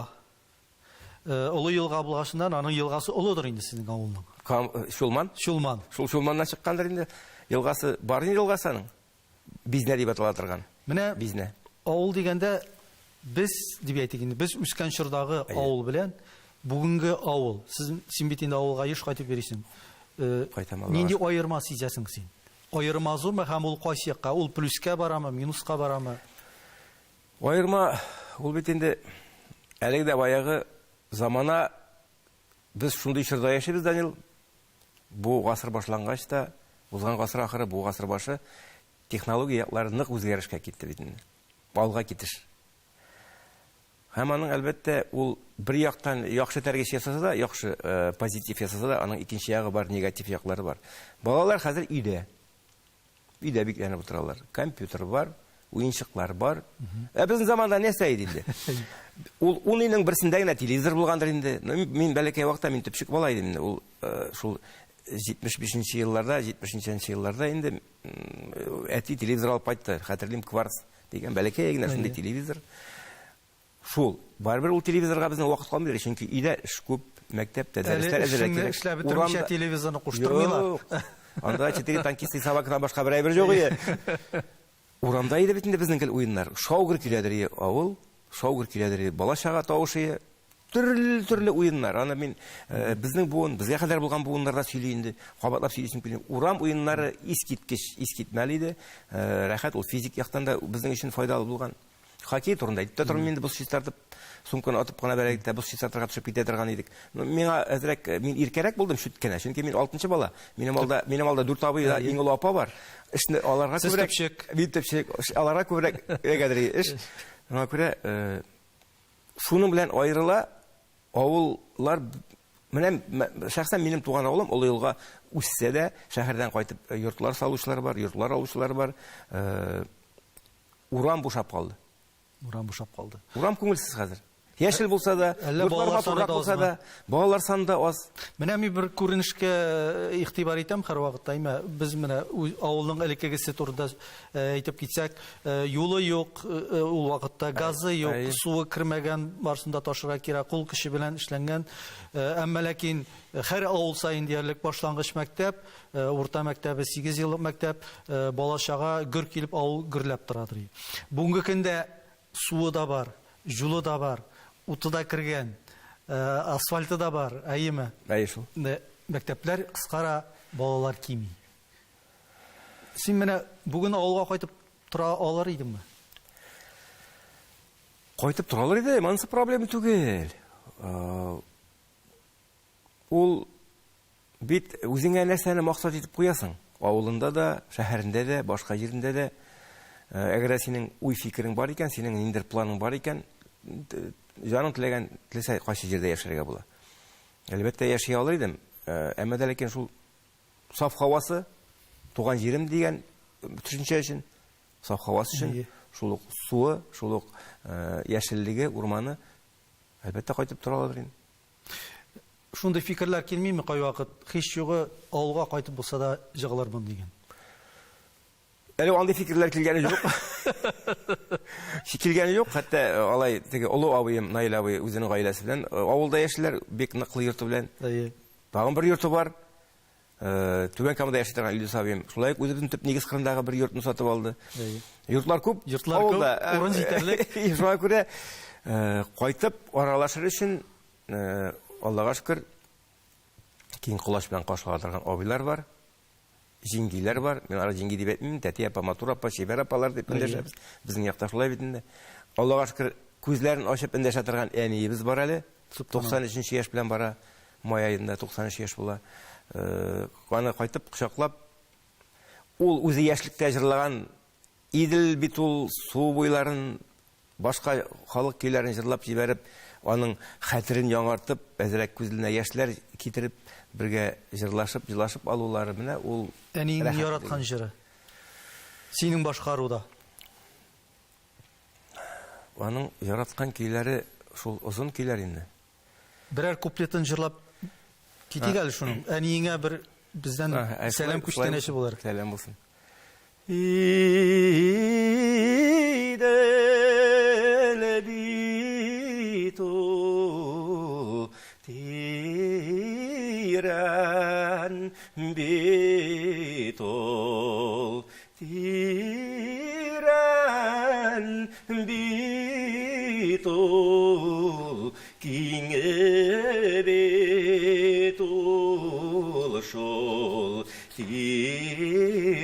S1: Олы елга булгачыннан аның елгасы олыдыр инде сезнең авылның.
S2: Чулман?
S1: Чулман.
S2: Шул Чулманнан чыккандыр инде. Елгасы бар инде елгасы аның. Бизнә дип атала торган.
S1: Менә
S2: Бизнә.
S1: Авыл дигәндә без дип әйтик инде, без үскән чордагы авыл белән бүгенге авыл. Сез син бит инде авылга еш кайтып йөрисең.
S2: Кайтам, Аллага
S1: Нинди аерма сизәсең син? Аерма зурмы һәм ул кайсы якка? Ул плюска барамы, минуска барамы?
S2: Аерма ул бит инде әлеге дә баягы замана, без шундый чорда яшибез, Данил. Бу гасыр башлангач та, узган гасыр ахыры, бу гасыр башы технология яклары нык үзгәрешкә китте бит инде. Алга китеш. Һәм аның, әлбәттә, ул бер яктан яхшы тәргеч ясаса да, яхшы позитив ясаса да, аның икенче ягы бар, негатив яклары бар. Балалар хәзер өйдә. Өйдә бикләнеп утыралар. Компьютер бар, уенчыклар бар. Ә безнең заманда нәрсә иде инде? Ул ун өйнең берсендә генә телевизор булгандыр инде. Ну, мин бәләкәй вакытта мин төпчек бала идем инде. Ул шул 75 нче елларда, 70 нче елларда инде әти телевизор алып кайтты. Хәтерлим, Кварц дигән бәләкәй генә шундый телевизор. Шул, барыбер ул телевизорга безнең вакыт калмый, чөнки өйдә эш күп, мәктәптә дәресләр әзерләп кирәк.
S1: Эшләп бетермичә телевизорны куштырмыйлар.
S2: Юк. Анда четыре танкиста и собакадан башка бер әйбер юк иде. Урамда иде бит инде безнең гел уеннар. Шау-гөр киләдер иде авыл, шау-гөр киләдер иде бала-чага тавышы. Төрле-төрле уеннар. Аны мин безнең буын, безгә кадәр булган буыннарда сөйли инде. Кабатлап сөйлисем килми. Урам уеннары искиткеч, искитмәле иде. Рәхәт, ул физик яктан да безнең өчен файдалы булган. Хоккей турында әйтеп тә тормыйм инде, боз чистартып, сумканы атып кына бәрә идек тә, боз чистартырга төшеп китә торган идек. Ну, миңа әзрәк, мин иркәрәк булдым чүт кенә, чөнки мин алтынчы бала. Минем алда, минем алда дүрт абый да, иң олы апа бар. Эшне аларга
S1: Сез
S2: күбрәк.
S1: төпчек.
S2: Мин төпчек. Аларга күбрәк эләгәдер эш. Шуңа күрә, шуның белән аерыла авыллар. Менә шәхсән минем туган авылым Олы Елга үссә дә, шәһәрдән кайтып йортлар салучылар бар, йортлар алучылар бар. Урам бушап калды.
S1: Урам бушап калды.
S2: Урам күңелсез хәзер. Яшел булса да,
S1: Әллә
S2: йортлар
S1: балалар саны
S2: матуррак
S1: да
S2: булса
S1: азмы?
S2: да, балалар саны да аз.
S1: Менә мин бер күренешкә игътибар итәм һәрвакытта. Әмма без менә авылның элеккегесе турында әйтеп китсәк, юлы юк, ул вакытта газы юк, суы кермәгән, барысын да ташырга кирәк, кул көче белән эшләнгән. Әмма ләкин һәр авыл саен диярлек башлангыч мәктәп, урта мәктәбе, 8 еллык мәктәп, бала-чага гөр килеп авыл гөрләп торадыр. Бүгенге көндә суы да бар, юлы да бар, уты да кергән, асфальты да бар, әйеме?
S2: Әйе шул.
S1: Мәктәпләр кыскара, балалар кими. Син менә бүген авылга кайтып тора алыр идеңме?
S2: Кайтып тора алыр идем, анысы проблема түгел. Ул бит үзеңә нәрсәне максат итеп куясың? Авылында да, шәһәрендә дә, башка җирендә дә. Әгәр дә синең уй-фикерең бар икән, синең ниндидер планың бар икән, җаның теләгән, теләсә кайсы җирдә яшәргә була. Әлбәттә, яши алыр идем. Әмма дә ләкин шул саф һавасы, туган җирем дигән төшенчә өчен, саф һавасы өчен, шул ук суы, шул ук яшеллеге, урманы, әлбәттә, кайтып тора алыр идем.
S1: Шундый фикерләр килмиме кайвакыт, һич югы авылга кайтып булса да җыгылырмын дигән?
S2: Әле андый фикерләр килгәне юк. Килгәне юк, хәтта алай теге олы абыем Наил абый үзенең гаиләсе белән авылда яшиләр, бик ныклы йорты белән.
S1: Әйе.
S2: Тагын бер йорты бар. Түбән Камада яши торган Илдус абыем шулай ук үзебезнең төп нигез кырындагы бер йортны сатып алды.
S1: Әйе.
S2: Йортлар күп,
S1: Йортлар күп,
S2: авылда.
S1: урын җитәрлек.
S2: Шуңа күрә кайтып аралашыр өчен, Аллага шөкер, киң колач белән каршы ала торган абыйлар бар, җиңгиләр бар. Мин аларга җиңги дип әйтмим, тәти апа, матур апа, чибәр апалар дип эндәшәбез. Безнең якта шулай бит инде. Аллага шөкер, күзләрен ачып эндәшә торган әниебез бар әле. 93 яшь белән бара. Май аенда 93 яшь була. Аны кайтып кочаклап, ул үзе яшьлектә җырлаган Идел бит ул су буйларын, башка халык көйләрен җырлап җибәреп, аның хәтерен яңартып, әзрәк күзенә яшьләр китереп, бергә җырлашып, җылашып алулары менә ул
S1: Әниеңнең
S2: рәхәтлеге.
S1: яраткан җыры. Синең башкаруда.
S2: Аның яраткан көйләре шул озын көйләр инде.
S1: Берәр куплетын җырлап китик әле шуның. Әниеңә бер бездән сәлам күчтәнәче булыр.
S2: Сәлам булсын. Идел бит ул тирән бит ул тирән бит ул киң бит ул шул тирән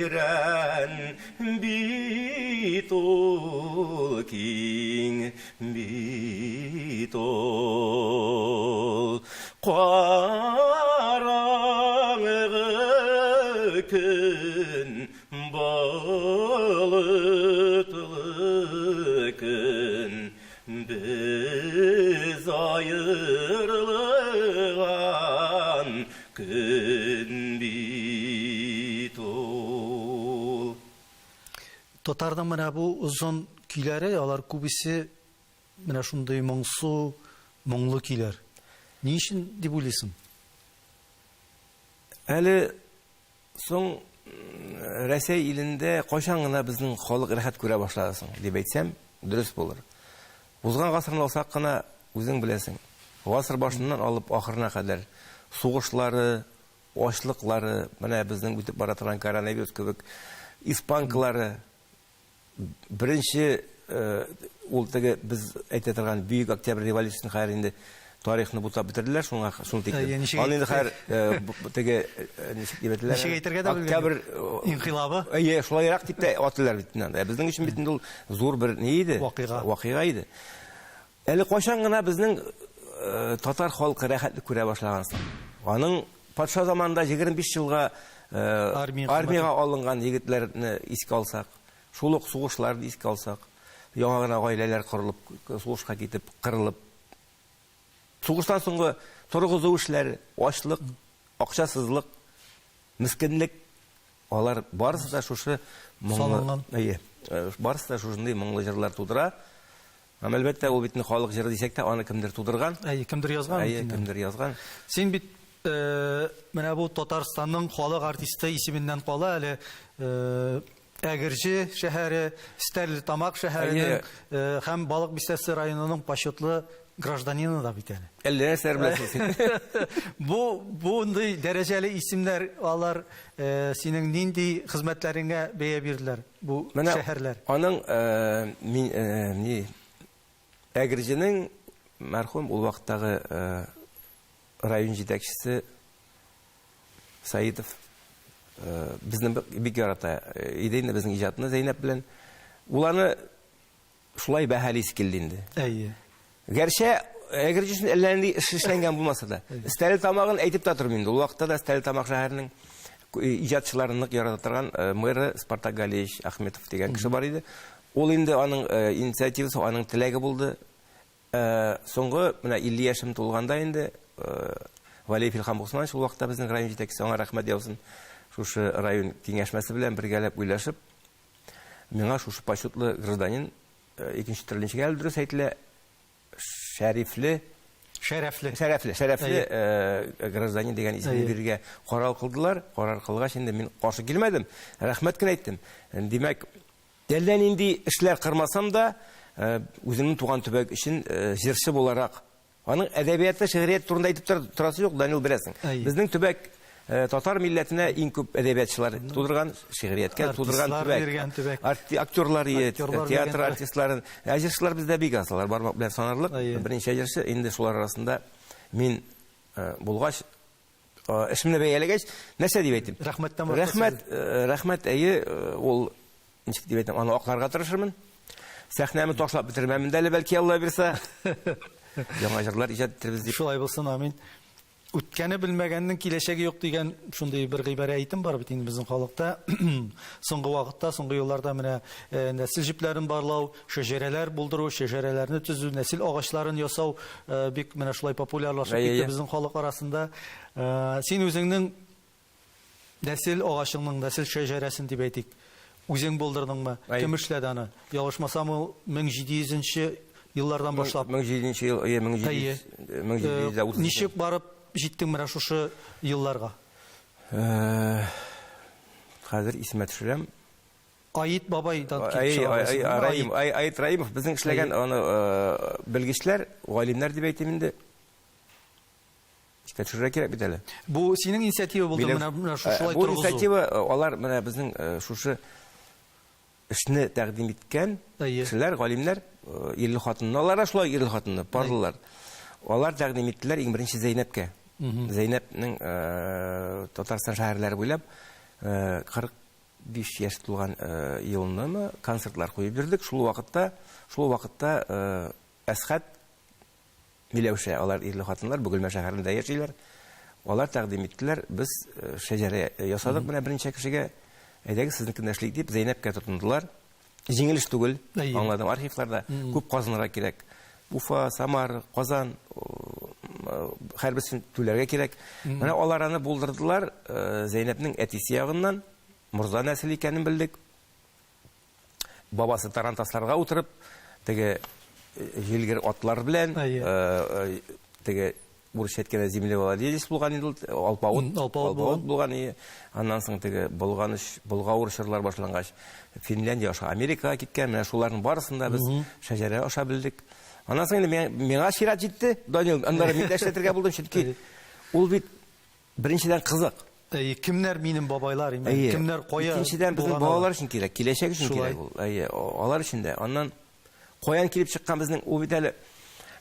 S2: бит ул киң бит ул караңгы көн болытлы көн безнең Көн бит ул.
S1: Татарның менә бу озын көйләре, алар күбесе менә шундый моңсу, моңлы көйләр. Ни өчен дип уйлыйсың?
S2: Әле соң Рәсәй илендә кайчан гына безнең халык рәхәт күрә башлады соң, дип әйтсәм, дөрес булыр. Узган гасырны алсак кына, үзең беләсең, гасыр башыннан алып ахырына кадәр сугышлары, ачлыклары, менә безнең үтеп бара торган коронавирус кебек испанкалары, беренче ул теге без әйтә торган Бөек Октябрь революциясен хәзер инде тарихны бутап бетерделәр, шуңа шуны тиклем. Аны инде хәзер теге ничек дип әйтәләр?
S1: Ничек әйтергә дә белмим.
S2: Октябрь
S1: инкыйлабы.
S2: Әйе, шулайрак дип тә атыйлар бит инде. Безнең өчен бит инде ул зур бер ни иде?
S1: Вакыйга.
S2: Вакыйга иде. Әле кайчан гына безнең татар халкы рәхәтлек күрә башлаган соң? Аның патша заманында 25 елга армиягә алынган егетләрне искә алсак, шул ук сугышларны искә алсак, яңа гына гаиләләр корылып, сугышка китеп, кырылып, сугыштан соңгы торгызу эшләре, ачлык, акчасызлык, мескенлек, алар барысы да шушы моңлы, әйе, барысы да шушындый моңлы җырлар тудыра. Һәм әлбәттә, ул бит инде халык җыры дисәк тә, аны кемдер тудырган.
S1: Әйе, кемдер язган
S2: бит инде. Әйе, кемдер язган.
S1: Син бит менә бу Татарстанның халык артисты исеменнән кала әле Әгерҗе шәһәре, Стәрлетамак шәһәренең һәм Балык Бистәсе районының почетлы гражданины да бит әле.
S2: Әллә нәрсәләр беләсең син.
S1: Бу бундый дәрәҗәле исемнәр алар синең нинди хезмәтләреңә бәя бирделәр бу шәһәрләр?
S2: Менә аның мин ни Әгерҗенең мәрхүм ул вакыттагы район җитәкчесе Саитов безне бик ярата иде инде безнең иҗатны Зәйнәп белән. Ул аны шулай бәһалисе килде инде.
S1: Әйе.
S2: Гәрчә Әгерҗе өчен әллә нинди эш эшләнгән булмаса да. Стәрлетамагын әйтеп тә тормыйм инде. Ул вакытта да Стәрлетамак шәһәренең иҗатчыларын нык ярата торган мэры Спартак Галиевич Ахметов дигән кеше бар иде. Ул инде аның инициативасы, аның теләге булды. Соңгы менә 50 яшем тулганда инде Валиев Илһам Госманович ул вакытта безнең район җитәкчесе, аңа рәхмәт яусын. Шушы район киңәшмәсе белән бергәләп уйлашып, миңа шушы почетлы гражданин, икенче төрле ничек әле дөрес әйтелә, шәрифле,
S1: Шәрәфле.
S2: Шәрәфле, шәрәфле гражданин дигән исемне бирергә карар кылдылар. Карар кылгач инде мин каршы килмәдем. Рәхмәт кенә әйттем. Димәк, Әллә нинди эшләр кырмасам да, үземнең туган төбәк өчен җырчы буларак, аның әдәбияты, шигърият турында әйтеп торасы юк, Данил, беләсең. Безнең төбәк татар милләтенә иң күп әдәбиятчылар тудырган, шигърияткә тудырган төбәк. Актерлар, театр артистларын. Ә җырчылар бездә бик аз, алар бармак белән санарлык. Берничә җырчы, инде шулар арасында мин булгач, Эшемне бәяләгәч, нәрсә дип әйтим?
S1: Рәхмәттән башка
S2: Рәхмәт, рәхмәт, әйе, ул ничек дип әйтәм, аны акларга тырышырмын. Сәхнәне ташлап бетермәмен дә әле, бәлки Алла бирсә. Яңа җырлар иҗат итербез дип.
S1: Шулай булсын, амин. Үткәне белмәгәннең киләчәге юк дигән шундый бер гыйбарә әйтем бар бит инде безнең халыкта. Соңгы вакытта, соңгы елларда менә нәсел җепләрен барлау, шәҗәрәләр булдыру, шәҗәрәләрне төзү, нәсел агачларын ясау бик менә шулай популярлашып китте безнең халык арасында. Син үзеңнең нәсел агачыңның, нәсел шәҗәрәсен дип әйтик, үзең булдырдыңмы? Кем эшләде аны? Ялгышмасам, ул 1700 нче еллардан башлап.
S2: 1700 нче ел, әйе, 1730.
S1: Ничек барып җиттең менә шушы елларга?
S2: Хәзер исемә төшерәм.
S1: Аит бабайдан килеп чыга
S2: беләсеңме? Раим, Аит Раимов безнең эшләгән аны белгечләр, галимнәр дип әйтим инде. Искә төшерергә кирәк бит әле.
S1: Бу синең инициатива булды менә менә шушылай
S2: торгызу. Бу инициатива алар менә безнең шушы эшне тәкъдим иткән кешеләр, галимнәр, ирле хатынны, алар да шулай ирле хатынны, парлылар. Алар тәкъдим иттеләр иң беренче Зәйнәпкә. Зәйнәпнең Татарстан шәһәрләре буйлап 40 5 яшь тулган елнымы концертлар куеп йөрдек. Шул вакытта, шул вакытта Әсхәт, Миләүшә, алар ирле хатыннар, Бөгелмә шәһәрендә яшиләр. Алар тәкъдим иттеләр, без шәҗәрә ясадык менә берничә кешегә, әйдәгез сезнекен дә эшлик дип, Зәйнәпкә тотындылар. Җиңел эш түгел, аңладым, архивларда күп казынырга кирәк. Уфа, Самар, Казан, һәрберсен түләргә кирәк. Менә алар аны булдырдылар. Зәйнәпнең әтисе ягыннан морза нәселе икәнен белдек. Бабасы тарантасларга утырып, теге җилгер атлар белән, теге урысча әйткәндә землевладелец булган инде ул, алпавыт,
S1: алпавыт
S2: булган. Аннан соң теге Болганыш, Болгавыр чорлар башлангач, Финляндия аша Америкага киткән. Менә шуларның барысын да без шәҗәрә аша белдек. Аннан соң инде миңа чират җитте, Данил, аннары мин дә эшләтергә булдым, чөнки ул бит беренчедән кызык.
S1: Әйе, кемнәр минем бабайлар,
S2: именно,
S1: кемнәр кая?
S2: Икенчедән безнең балалар өчен кирәк, киләчәк өчен кирәк ул. Әйе, алар өчен дә. Аннан каян килеп чыккан безнең ул бит әле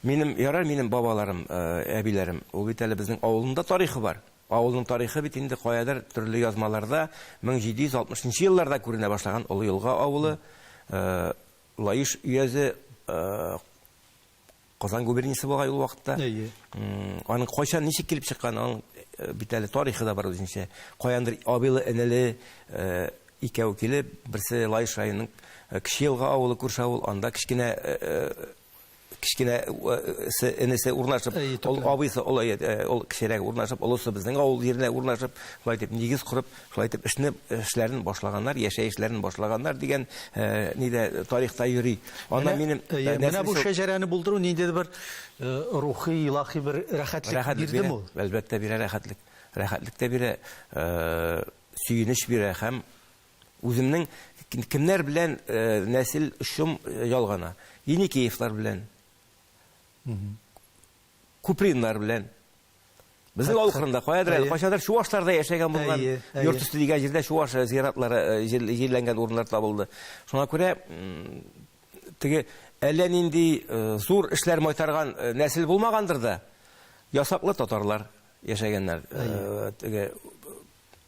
S2: минем ярар минем бабаларым, әбиләрем, ул бит әле безнең авылның да тарихы бар. Авылның тарихы бит инде каядыр төрле язмаларда 1760 елларда күренә башлаган Олы Елга авылы, Лаеш өязе Казан губерниясе булган ул вакытта.
S1: Әйе.
S2: Аның кайчан ничек килеп чыккан, аның бит әле тарихы да бар үзенчә. Каяндыр абыйлы энеле икәү килеп, берсе Лаеш районының Кече Елга авылы күрше авыл, анда кечкенә кечкенә энесе урнашып, ул абыйсы ул кечерәк урнашып, олысы безнең авыл җиренә урнашып, шулай итеп нигез корып, шулай итеп эшне эшләрен башлаганнар, яшәешләрен башлаганнар дигән нидә тарихта йөри.
S1: Анда минем менә бу шәҗәрәне булдыру ниндидер бер рухи, илаһи бер рәхәтлек бирдеме ул?
S2: Әлбәттә бирә рәхәтлек. Рәхәтлек тә бирә, сөенеч бирә һәм үземнең кемнәр белән нәсел очым ялгана. Еникеевлар белән. Куприннар белән. Безнең авыл кырында каядыр әле, кайчандыр чувашларда яшәгән булган, йорт өсте дигән җирдә чуваш зиратлары җирләнгән урыннар табылды. Шуңа күрә теге әллә нинди зур эшләр майтарган нәсел булмагандыр да, ясаклы татарлар яшәгәннәр. Теге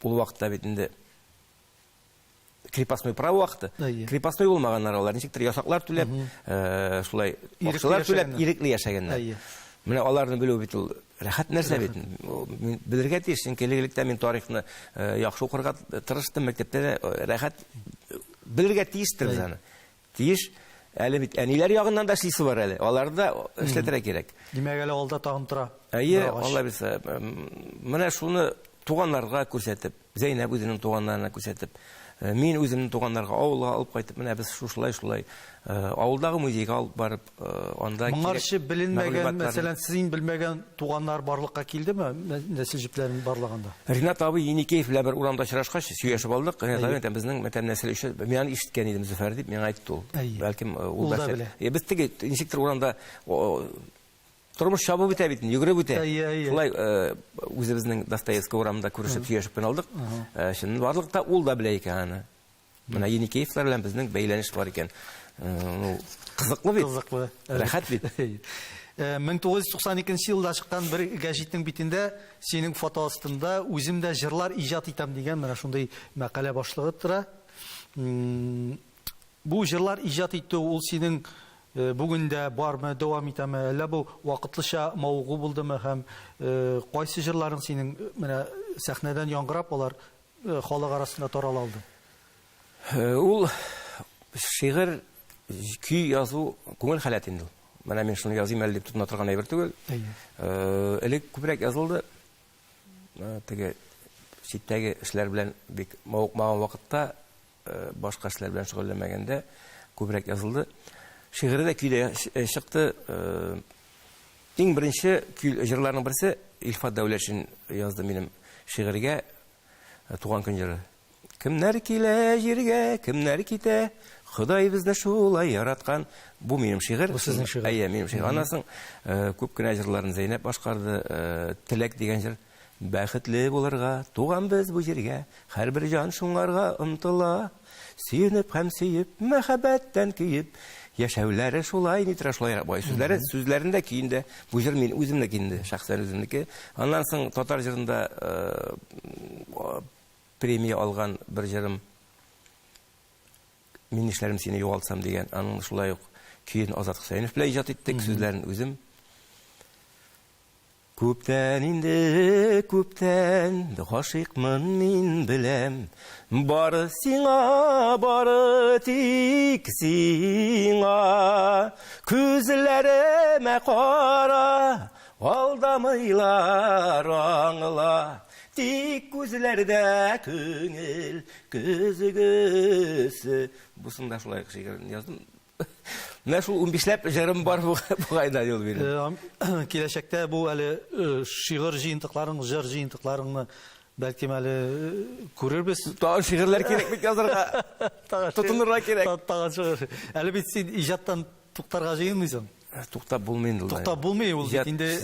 S2: ул вакытта бит инде крепостной право вакыты. Крепостной булмаганнар алар, ничектер ясаклар түләп, шулай акчалар түләп ирекле яшәгәннәр. Менә аларны белү бит ул рәхәт нәрсә бит. Мин белергә тиеш, чөнки элек-электән мин тарихны яхшы укырга тырыштым, мәктәптә дә рәхәт белергә тиештер без аны. Тиеш. Әле бит әниләр ягыннан да эшлисе бар әле. Аларны да эшләтергә кирәк.
S1: Димәк, әле алда тагын тора.
S2: Әйе, Алла бирсә. Менә шуны туганнарга күрсәтеп, Зәйнәп үзенең туганнарына күрсәтеп, мин үземнең туганнарга авылга алып кайтып, менә без шушылай-шулай авылдагы музейга алып барып, анда
S1: Моңарчы беленмәгән, мәсәлән, син белмәгән туганнар барлыкка килдеме, нәсел җепләрен барлаганда?
S2: Ринат абый Еникеев белән бер урамда очрашкач, сөйләшеп алдык. Ринат абый, безнең мәтәм нәсел өчен, мин аны ишеткән идем, Зөфәр дип миңа әйтте ул. Бәлкем, ул да белә. Без теге ничектер урамда тормыш чабып үтә бит, йөгереп үтә. Шулай үзебезнең Достоевский урамында күрешеп сөйләшеп кенә алдык. Чынбарлыкта ул да белә икән аны. Менә Еникеевлар белән безнең бәйләнеш бар икән. Ну, кызыклы бит.
S1: Кызыклы.
S2: Рәхәт бит.
S1: 1992 елда чыккан бер гәҗитнең битендә синең фото астында үзем дә җырлар иҗат итәм дигән менә шундый мәкалә башлыгы тора. Бу җырлар иҗат итү ул синең бүген дә бармы, дәвам итәме, әллә бу вакытлыча мавыгу булдымы һәм кайсы җырларың синең менә сәхнәдән яңгырап алар халык арасында тарала алды?
S2: Ул шигырь, көй язу күңел халәте инде ул. Менә мин шуны языйм әле дип тотына торган әйбер түгел. Элек күбрәк язылды. Теге читтәге эшләр белән бик мавыкмаган вакытта, башка эшләр белән шөгыльләнмәгәндә күбрәк язылды. Шигыре дә көй дә чыкты. Иң беренче көй җырларның берсе Илфат Дәүләтшин язды минем шигырьгә Туган көн җыры. Кемнәр килә җиргә, кемнәр китә, Ходай безне шулай яраткан. Бу минем шигырь.
S1: Бу сезнең шигырь.
S2: Әйе, минем шигырь. Аннан соң күп кенә җырларын Зәйнәп башкарды. Теләк дигән җыр. Бәхетле булырга туган без бу җиргә, һәрбер җан шуңарга омтыла. Сөенеп һәм сөеп, мәхәббәттән көеп, яшәүләре шулай, ни тора шулайрак бай. Сүзләре, сүзләрендә, көендә. Бу җыр мин үземнеке инде, шәхсән үземнеке. Аннан соң татар җырында премия алган бер җырым Мин нишләрем сине югалтсам дигән. Аның шулай ук көен Азат Хөсәенов белән иҗат иттек, сүзләрен үзем. Күптән инде, күптән гашыйкмын мин беләм. Бары сиңа, бары тик сиңа. Күзләремә кара, Алдамыйлар аңла, тик күзләрдә күңел көзгесе. Бусын да шулай шигырен яздым. Менә шул унбишләп җырым бар бугай да юл минем.
S1: Киләчәктә бу әле шигырь җыентыкларың, җыр җыентыкларыңны бәлкем әле күрербез.
S2: Тагын шигырьләр кирәк бит язарга. Тотынырга кирәк.
S1: Тагын шигырь. Әле бит син иҗаттан туктарга җыенмыйсың.
S2: Туктап булмый инде ул.
S1: Туктап булмый ул бит инде.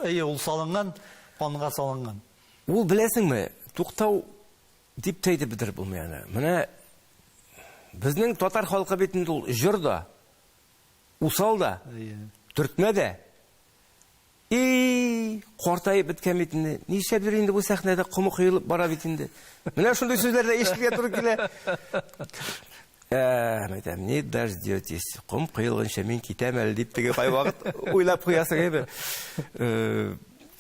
S1: Әйе, ул салынган, канга салынган.
S2: Ул беләсеңме, туктау дип тә әйтеп бетереп булмый аны. Менә безнең татар халкы бит инде ул җыр да, усал да, төртмә дә. И, картаеп беткән бит инде. Нишләп йөри инде бу сәхнәдә комы коелып бара бит инде. Менә шундый сүзләр дә ишетергә туры килә. Ә, әйтәм, не дождетесь. Ком коелганча мин китәм әле дип теге кайвакыт уйлап куясың әйбе. Э,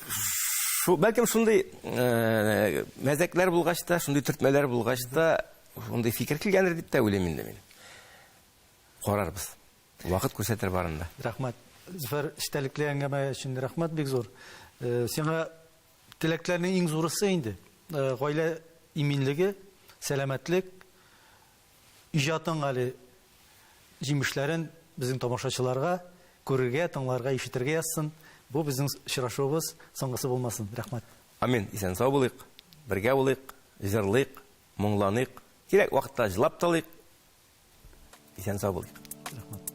S2: шу, бәлкем шундый э, мәзәкләр булгач та, шундый төртмәләр булгач та, шундый фикер килгәндер дип тә уйлыйм инде мин. Карарбыз. Вакыт күрсәтер барын да.
S1: Рәхмәт. Зөфәр, эчтәлекле әңгәмә өчен рәхмәт бик зур. Э, сиңа теләкләрнең иң зурысы инде. Э, гаилә иминлеге, сәламәтлек, иҗатың әле җимешләрен безнең тамашачыларга күрергә, тыңларга, ишетергә язсын. Бу безнең очрашуыбыз соңгысы булмасын. Рәхмәт.
S2: Амин. Исән-сау булыйк, бергә булыйк, җырлыйк, моңланыйк. Кирәк вакытта җылап та алыйк. Исән-сау булыйк.
S1: Рәхмәт.